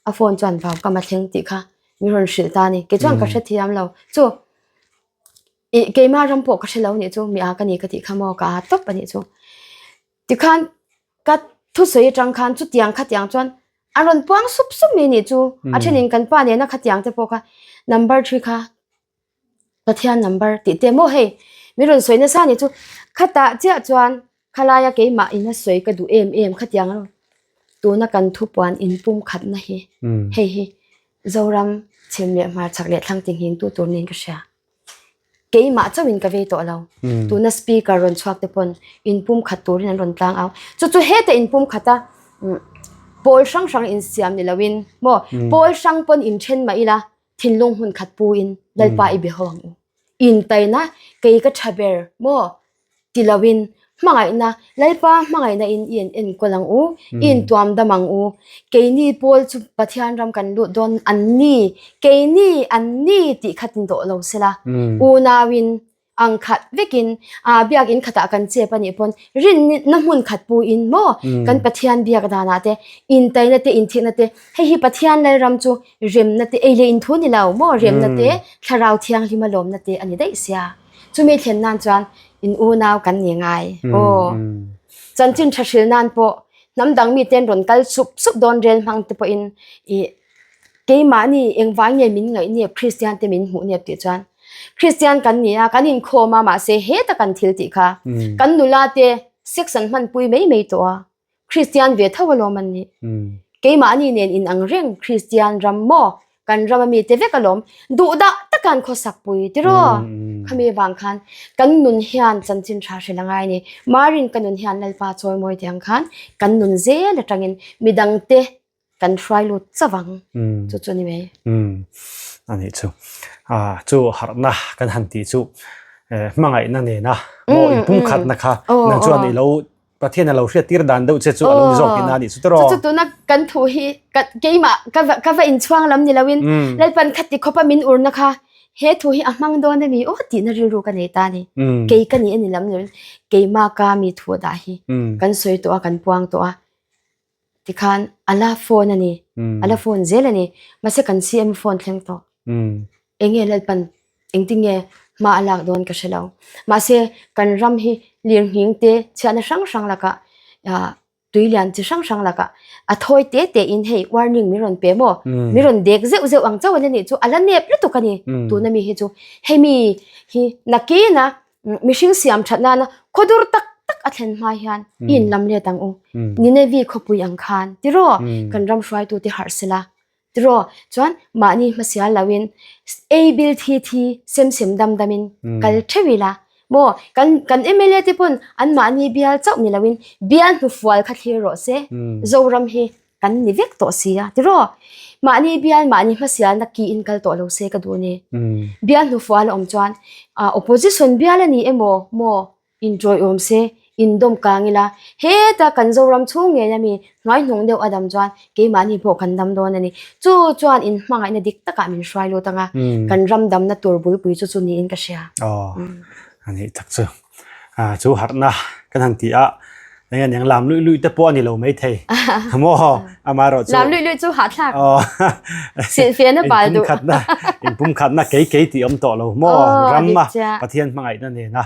a phone chuan vau kam a thleng tih kha min rawn hrilh ta a ni. Kei chuan ka hrethiam lo chu ih keimah ram pawh ka hre lo nih chu mi a ka ni ka tih kha maw ka a tawp a nih chu. Tikhan ka thusawi atang khan chutiang khatiang chuan a rawn puang sup sup mai anih chu. A thenin kan pa nena khatiang te pawh kha number thi kha Pathian number tih te maw hei min rawn sawi nasa anih chu. Khatah chiah chuan khalaia keimah in a sawi ka duh em em khatiang rawh tuna kan thupuan inpum khatna hi hei hi Zoram chhim leh hmarchhak leh thlang tinghingtu tur niin ka hria. Keimah chauhin ka vei tawh lo. Tuna speaker rawn chhuak te pawn inpum khat turin an rawn tlang au. Chu chu heta inpum khat a pawl hrang hrang insiam ni loin maw pawl hrang pawn inthen mah ila thinlung hmun khat puin Lalpa i be ho ang u. Intaina kei ka tha ber maw Ti loin hmangaihna, Lalpa hmangaihna in i en enkawl ang u, i intuam dam ang u. Keini pawl chu Pathian ram kan lut dawn an ni, keini an ni tih kha tin dawh lo sela. Unauin ang khat vekin aa biakinn khatah kan chep a nih pawn rinna hmun khat puin maw kan Pathian biak danah te intaina te inthihna te hei hi Pathian Lalram chu remna te ei leh inthu ni lo maw remna te thlarau thianghlima lawmna te a ni daih sia. Chumi thlen nan chuan in unau kan ni ngai. Aw. Chanchin tha hril nan pawh hnam dang mi ten rawn kal sup sup dawn rel hmang te pawhin i keimahni engvang nge min ngaih nep Kristian te min hmuh nep tih chuan Kristian kan ni a kan inkhawm a mahse heta kan thil tih kha kan nula te sex an hmanpui mai mai tawh a. Kristian ve tho alawm an nih. Keimahni nen in ang reng Kristian ram maw? Kan ram ami te vek alawm. Duh dah taka an khawsak pui tiraw? Khami vang khan kan nun hian chanchin tha hril angai a ni. Marin ka nun hian Lalpa chawimawi tih ang khan kan nun zel atangin midangte kan hruai lut chauh ang chu chu a ni mai. A nih chu. Chu harhna kan han tih chu hmangaihna nena maw inpumkhatna kha nang chuan i lo Pathian a lo hriat tir dan deuh che chu a lo ni zawk tihna a nih chu tiraw. Chu chu tuna kan thu hi keimah ka va inchhuang lam ni loin Lalpan khati khawpa min urna kha he thu hi a hmang dawn a mi aw tihna rilru ka nei ta a ni. Kei ka ni a ni lam ni loin keimah ka mi thu a dah hi kan sawi tawh a kan puang tawh a. Tikhan a la phone a ni, a la phone zel a ni. Mahse kan CM phone thleng tawh. Enge Lalpan engtin nge hma a lak dawn ka hre lo. Mahse kan ram hi lirnghing te chhiahna hrang hrang lakah ah tui lian chi hrang hrang lakah a thawi te te in hei warning min rawn pe maw? Min rawn dek zeuh zeuh ang chauh a nih chu a la nep lutuk a ni. Tuna mi hi chu hemi hi nakina Mihring siam that nana khawdur tak tak a thlen hma hian i inlam let ang u. Ninevi khawpui ang khan tiraw kan ram hruaitu te harh sela tiraw chuan mahni hmasial loin ei bil thi thi sem sem dam damin kal theuh ila maw kan kan MLA te pawn an mahni bial chauh ni loin bial hnufual kha thlir rawh se Zoram hi kan ni vek tawh si a tiraw mahni bial mahni hmasialna ki in kal tawh lo se ka duh a ni bial hnufual a awm chuan ah opposition bial a ni emaw maw inṭawih awm se indawm kang ila heta kan Zoram chhung ngei ami hnuaihnung deuh a dam chuan keimahni pawh kan dam dawn a ni chu chuan in hmangaihna dik takah min hruai lut ang a kan ram damna tur bulpui chu chu niin ka hria. Aw a nih tak chu. Ah chu harhna kan han ti a eng nge niang lam luih luih te pawh a ni lo mai thei maw amaherawh chu lam luih luih chu hahthlak aw silhfian a bal duh inpumkhatna inpumkhatna kei kei tih awm tawh lo maw ram a Pathian hmangaihna nena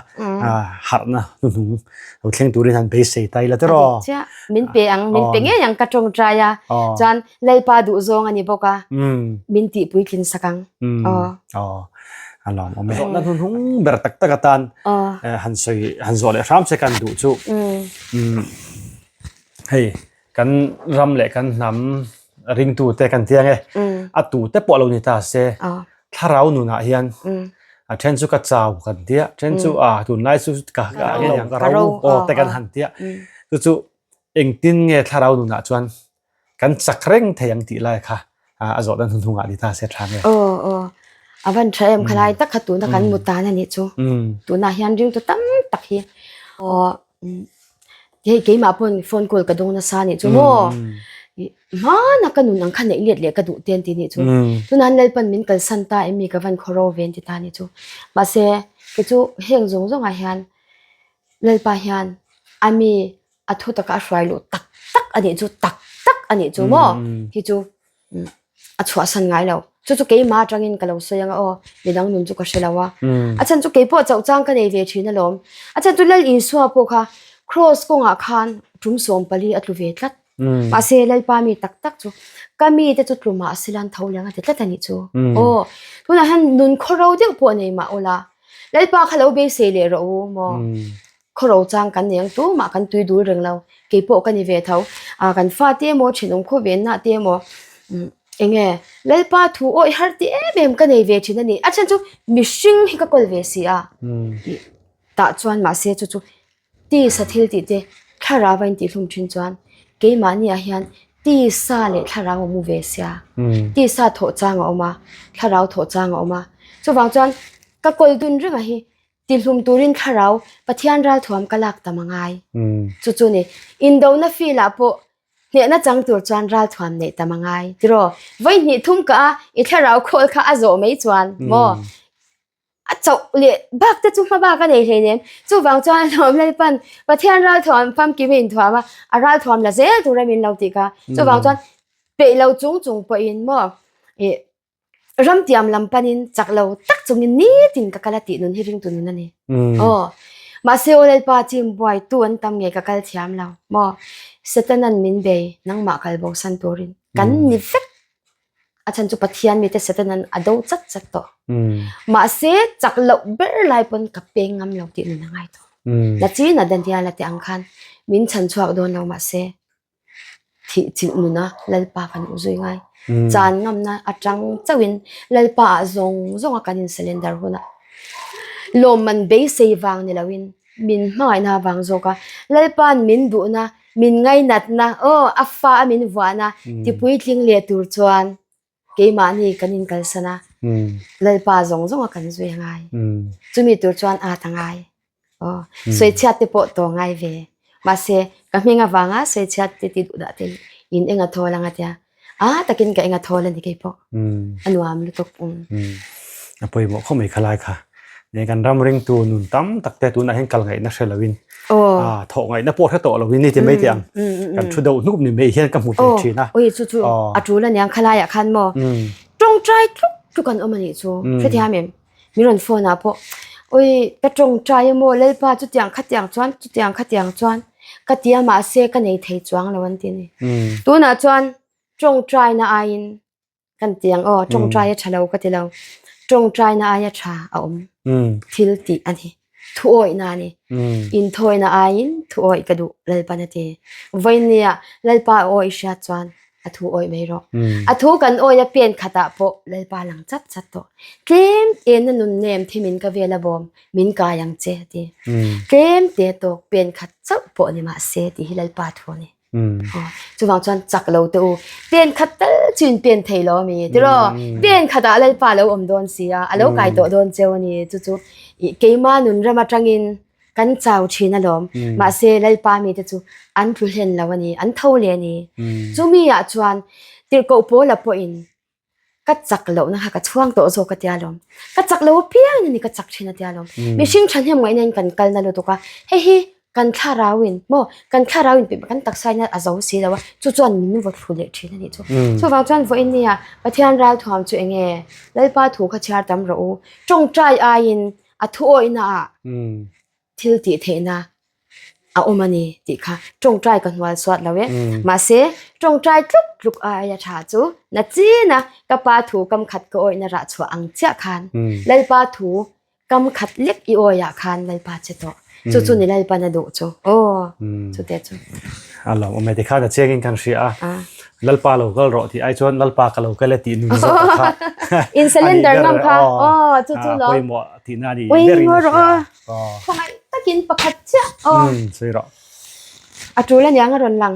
harhna hnuhnung lo thleng turin han beisei ta ila tiraw chiah min pe ang min pe ngei ang ka tawngtai a chuan Lalpa duhzawng a ni bawk a min tihpuitlin sak ang aw aw A lawm awm e. Zawhna hnuhnung ber tak tak atan han sawi han zawh leh hram che kan duh chu hei kan ram leh kan hnam ringtu te kan tia nge a tu te pawh lo ni ta se thlarau nunah hian a then chu ka chau kan tia then chu a tunlai chu ka ka ro aw te kan han tia chu chu engtin nge thlarau nunah chuan Kan chak reng thei ang tih lai kha a zawh dan hunhungah ni ta se tha nge. Aw aw a van tha em khalai tak kha tuna kan mu tan a nih chu. Tunah hian ringtu tam tak hi aw. Hei keimah pawn phone call ka dawng nasa nih chu maw. Hmana ka nun ang kha neih let leh ka duh te an ti nih chu. Tunah an Lalpan min kalsan ta em mi ka van khaw ro ve an ti ta nih chu. Mahse kei chu heng zawng zawngah hian Lalpa hian a mi a thu taka a hruai luh tak tak a nih chu tak tak a nih chu maw hi chu a chhuahsan ngai lo. Chu chu keimah atangin ka lo sawi anga aw midang nun chu ka hre lo a. A chhan chu keipawh chauh chang ka nei ve thin alawm. A chhan chu Lal Isua pawh kha Cross kawngah khan tum 14 a tlu ve tlat. Mahse Lalpa mi tak tak chu ka mite chu tlu mah se lan tho leng a ti tlat a nih chu. Aw tunah hian nun khawro deuh pawh nei mah ula Lalpa kha lo beisei leh rawh u maw. Khawro chang kan nei ang tumah kan tui dul reng lo. Kei pawh ka ni ve tho. Ah kan fa te emaw thenawm khaw venna te emaw eng nge Lalpa thu awih har ti em em ka nei ve thin a ni. A chhan chu mihring hi ka kawl ve si a. Tah chuan mahse chu chu tisa thil tih te thlarau a intihhlum thin chuan keimahni ah hian tisa leh thlarau a mu ve sia. Tisa thawh chang a awm a, thlarau thawh chang a awm a. Chuvang chuan ka kawl dun reng a hi Tihlum turin thlarau Pathian ralthuam ka lak tam a ngai. Chu chu ni, indona field ah pawh hnehna chang tur chuan ralthuam neih tam a ngai. Tiraw, vawi hnih thum ka a i thlarau khawl kha a zawh mai chuan maw? A chauh leh bak te chu hma bak a nei hleinem. Chuvang chuan Lawm Lalpan Pathian ralthuam famkim a inthuam a, a ralthuam la zel tur a min lo tih kha. Chuvang chuan peih lo chung chung pawhin maw ih Ramtiam lam panin chak lo tak chungin nitin ka kal a tih nun hi ringtu nun a ni. Aw. Mahse aw Lalpa chim buaitu an tam nge ka kal thiam lo maw? Setanan min bei nangmah kal bosan turin kan ni vek. A chhan chu Pathian mite Setanan a do chat chat tawh. Mahse chak loh ber lai pawn ka peng ngam lo tih nun a ngai tawh. La chin a Daniel-a te ang khan min chhan chhuak dawn lo mahse Thih chilh nuna Lalpa kan u zui ngai. Chan ngamna atang chauhin Lalpa ah zawng zawnga kan in surrender hunah lawmman beisei vang ni loin min hmangaihna vang zawk a, Lalpa'n min duhna, min ngainatna, aw a fa a min vuahna tipuitling leh tur chuan Keimahni kan inkalsan a, Lalpa zawng zawnga kan zui a ngai. Chumi tur chuan at a ngai. Aw, sawichhiat te pawh tawh ngai ve. Mahse, ka hming avanga sawichhiat te ti duh dah te in eng a thawl ang a tia. A takin ka eng a thawl a ni kei pawh. A nuam lutuk. A pawimawh khawp mai khalai kha. Nia kan ram ringtu nun tam tak te tunah hian kal ngaihna hre loin a thawh ngaihna pawh hre tawh loin ni ti mai teh ang kan thu deuh hnup ni mai hian ka hmu ve thin a. Oi chu chu a tul aniang khalaiah khan maw tawngtai tluk tluk an awm anih chu hrethiam em min rawn phone ah pawh oi ka tawngtai emaw Lalpa chutiang khatiang chuan chutiang khatiang chuan ka ti a mahse ka nei thei chuang lo an ti a ni tunah chuan tawngtaina aiin Kan ti ang aw, tawngtai a tha lo ka ti lo. Tawngtaina aia tha a awm. Thil tih a ni. Thuawihna a ni. Inthawina aiin thuawih ka duh Lalpan a ti. Vawinia Lalpa a awih hriat chuan a thu awih mai rawh. A thu kan awih a pen khatah pawh Lalpa lang chat chat tawh. Tlem tena nun nem thimin ka vel a bawm min kai ang che a ti. Tlem te tawk pen khat chauh pawh ni mahse tih hi Lalpa thu a ni. Chuvang chuan chak lo te u. Pen khat tal chu in pen thei lo ami tiraw? Pen khatah Lalpa lo awm dawn si a, a lo kai tawh dawn cheu a ni. Chu chu keima nun ram atangin kan chau thin alawm. Mahse Lalpa mite chu an tlu hlen lo a ni, an tho leh a ni. Chumi ah chuan tirhkoh Paula pawhin Ka chak lohna kha ka chhuang tawh zawk a tia lawm. Ka chak lo apiang in a ni ka chak thin a tia lawm. Mihring thahnem ngaihna in kan kal na lutuk a, hei hi kan thlarau in maw kan thlarau in kan taksa in a zo si lo a, chu chuan min vaw thlu leh thin a nih chu. Chuvang chuan vawiin nia Pathian ralthuam chu eng nge Lalpa thu kha chhiar tam rawh u, tawngtai aiin a thuawihna ah thil tih theihna a awm a ni tih kha tawngtai ka hnual suat lo e. Mahse, tawngtai tluk tluk aia tha chu na chin a, ka pa thu kam khat ka awihna rah chhuah ang chiah khan Lalpa thu kam khat lek i awiah khan Lalpa che tawh. Chu chu ni Lalpan a duh chu. Aw, chute chu. A lawm awm e tikhan a chiangin kan hria a. Lalpa lo kal rawh tih ai chuan Lalpa ka lo kal e tih nun zawk kha. In cylinder ngam kha. Aw, chu chu lo. Pawimawh tihna a ni berin a hria. Khawngaih takin pakhat chiah aw. Sawi rawh. A tul aniang a rawn lang.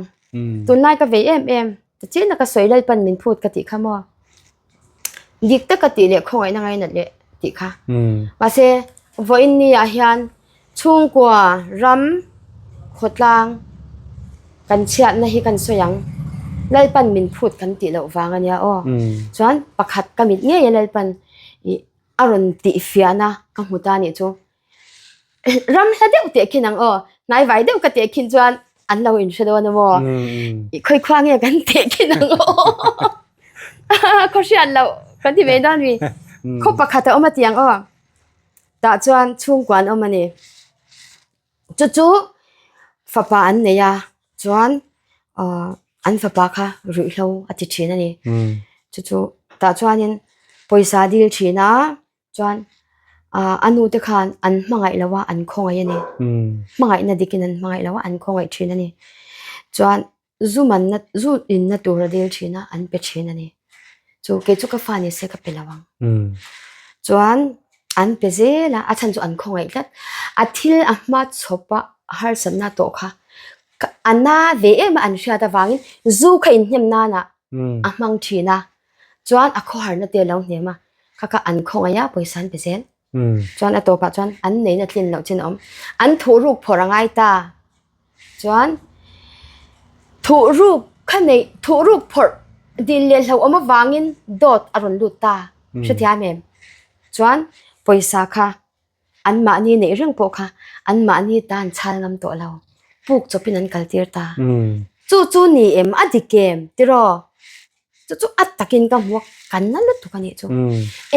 Tunlai ka vei em em. Tichina ka sawi Lalpan min phut ka tih kha maw. Dik taka tih leh khawngaihna ngainat leh tih kha. Mahse vawiin ni ah hian chhungkua ram khawtlang. Kan chhiatna hi kan sawi ang, Lalpan min phut kan tih loh vang a nia aw. Chuan pakhat ka mit ngei a Lalpan ih a rawn tihfiahna ka hmu ta nih chu. Ram hla deuh teh khin ang aw, hnaivai deuh ka teh khin chuan an lo inhre dawn a maw? Ih khawikhua nge kan teh khin ang aw? Khaw hriat loh kan ti mai dawn mi. Khaw pakhat a awm a ti ang aw. Tah chuan chhungkua an awm a ni. Chu chu fapa an nei a, chuan ahh an fapa kha ruihhlo a ti thin a ni. Chu chu tah chuanin pawisa a dil thin a, chuan ahh a nu te khan an hmangaih lo a, an khawngaih a ni. Hmangaihna dikin an hmangaih lo a, an khawngaih thin a ni. Chuan Zu manna, zu inna tur a dil thin a, an pe thin a ni. Chu kei chu ka fa ni se ka pe lo ang. Chuan an pe zel a, a chhan chu an khawngaih tlat. A thil a hma chhawp a harsatna tawh kha a na ve em a an hriat avangin zu kha inhnem nanah a hmang thin a. Chuan a khawharna te a lo hnem a, kha kha an khawngaih a, pawisa an pe zel. Chuan a tawpah chuan an neihna tlin loh chin a awm. An thuhruk phawrh a ngai ta. Chuan thuhruk kha neih thuhruk phawrh dil leh hlo awm avangin dawt a rawn lut ta. Hrethiam em? Chuan pawisa kha anmahni neih reng pawh kha anmahni tan chhal ngam tawh lo. Puk chawpin an kaltir ta. Chu chu ni em? A dik em? Tiraw? Chu chu a takin ka hmu a, kan na lutuk a nih chu.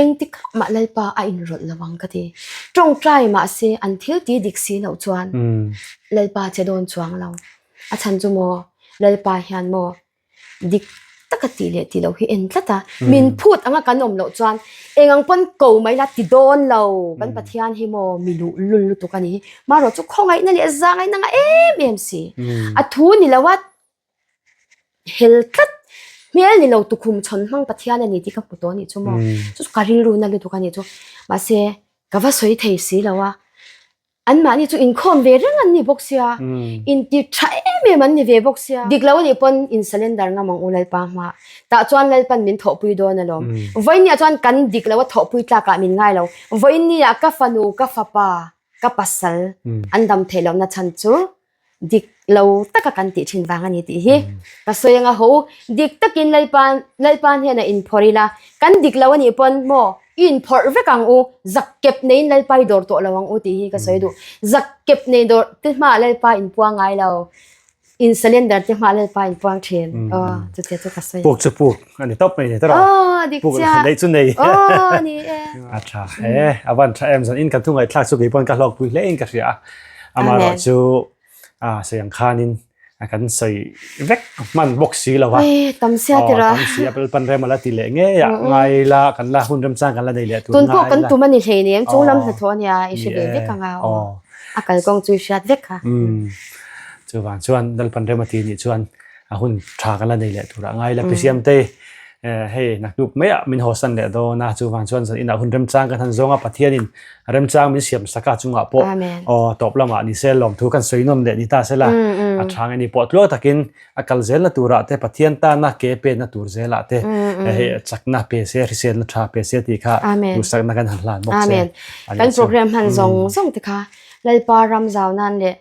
Engtik mah Lalpa a inrawlh lo ang ka ti. Tawngtai mahse an thil ti dik si loh chuan Lalpa che dawn chuang lo. A chhan chu maw Lalpa hian maw dik taka tih leh tih loh hi en tlat a, min phut anga kan awm loh chuan eng ang pawn ko mai la ti dawn lo. Kan Pathian hi maw mi luh lul lutuk a ni hi. Marawh chu khawngaihna leh zangaihna nga em em si. A thu ni lo a. Hel tlat hmel ni lo tukhum chhawn hmang Pathian a ni tih ka hmu tawh a nih chu maw. Chu chu ka rilru na lutuk a nih chu. Mahse ka va sawi thei si lo a. Anmahni chu inkhawm ve reng an ni bawk sia. Inti tha em em an ni ve bawk sia. Dik lo a nih pawn in surrender ngam ang u Lalpa hma. Tah chuan Lalpan min thawhpui dawn alawm. Vawiinniah chuan kan dik lo a thawhpui tlakah min ngai lo. Vawiinniah ka fanu ka fapa ka pasal an dam theih lohna chhan chu dik lo taka kan tih thin vang a ni tih hi ka sawi anga ho dik takin Lalpa Lalpa hnenah inphawrh ila kan dik lo a nih pawn maw i inphawrh vek ang u zak kep neiin Lalpa i dawr tawh lo ang u tih hi ka sawi duh zak kep nei dawr te hmaah Lalpa inpuang ngai lo in surrender te hmaah Lalpa inpuang thin aw chutia chu ka sawi puk chu puk a ni tawp mai ni tawh aw dik chiah nei chu nei aw ni e a tha e a van tha em zan in kan thu ngaihthlak chu kei pawn ka hlawk pui hle in ka hria a Amaherawh chu a sawi ang khanin kan sawi vek hman bawk si lo a. Tam sia tira. Tam sia pan rem ala ti leh ngei a ngai la kan la hun remchang kan la nei leh tur Tun pawh kan tum a ni hlei nem chung lam hnathawh a nia i hre ve vek anga aw. A kalkawng chu i hriat vek kha. Chuvang chuan Lalpan rem a ti nih chuan a hun tha kan la nei leh turah ngai la Pisiam te hei naktuk maiah min hawsan leh dawn a chuvang chuan zan inah hun remchang kan han zawng a Pathianin remchang min siam sak a chungah pawh aw tawp lamah ni se lawmthu kan sawi nawn leh ni ta sela a chhang a ni pawh tluang takin a kal zelna turah te Pathian tana ke penna tur zelah te hei chakna pe se hriselna tha pe se tih kha duhsakna kan han hlan bawk se kan program hman zawng zawng te kha Lalpa ram zau nan leh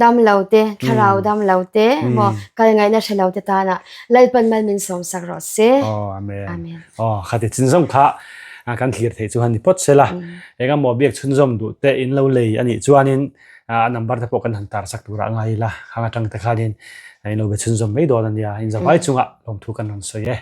Dam lo te, thlarau dam lo te, maw kal ngaihna hre lo te tana Lalpan mal min sawm sak rawh se. Aw, amen. Amen. Aw, khati chinzawm kha kan thlir theih chu han ni phawt sela. Enga maw biak chhunzawm duh te in lo lei a nih chuanin a number te pawh kan han tar sak turah ngai ila. Khang atang te khanin in lo be chhunzawm mai dawn a nia. In zavai chungah lawmthu kan rawn sawi e.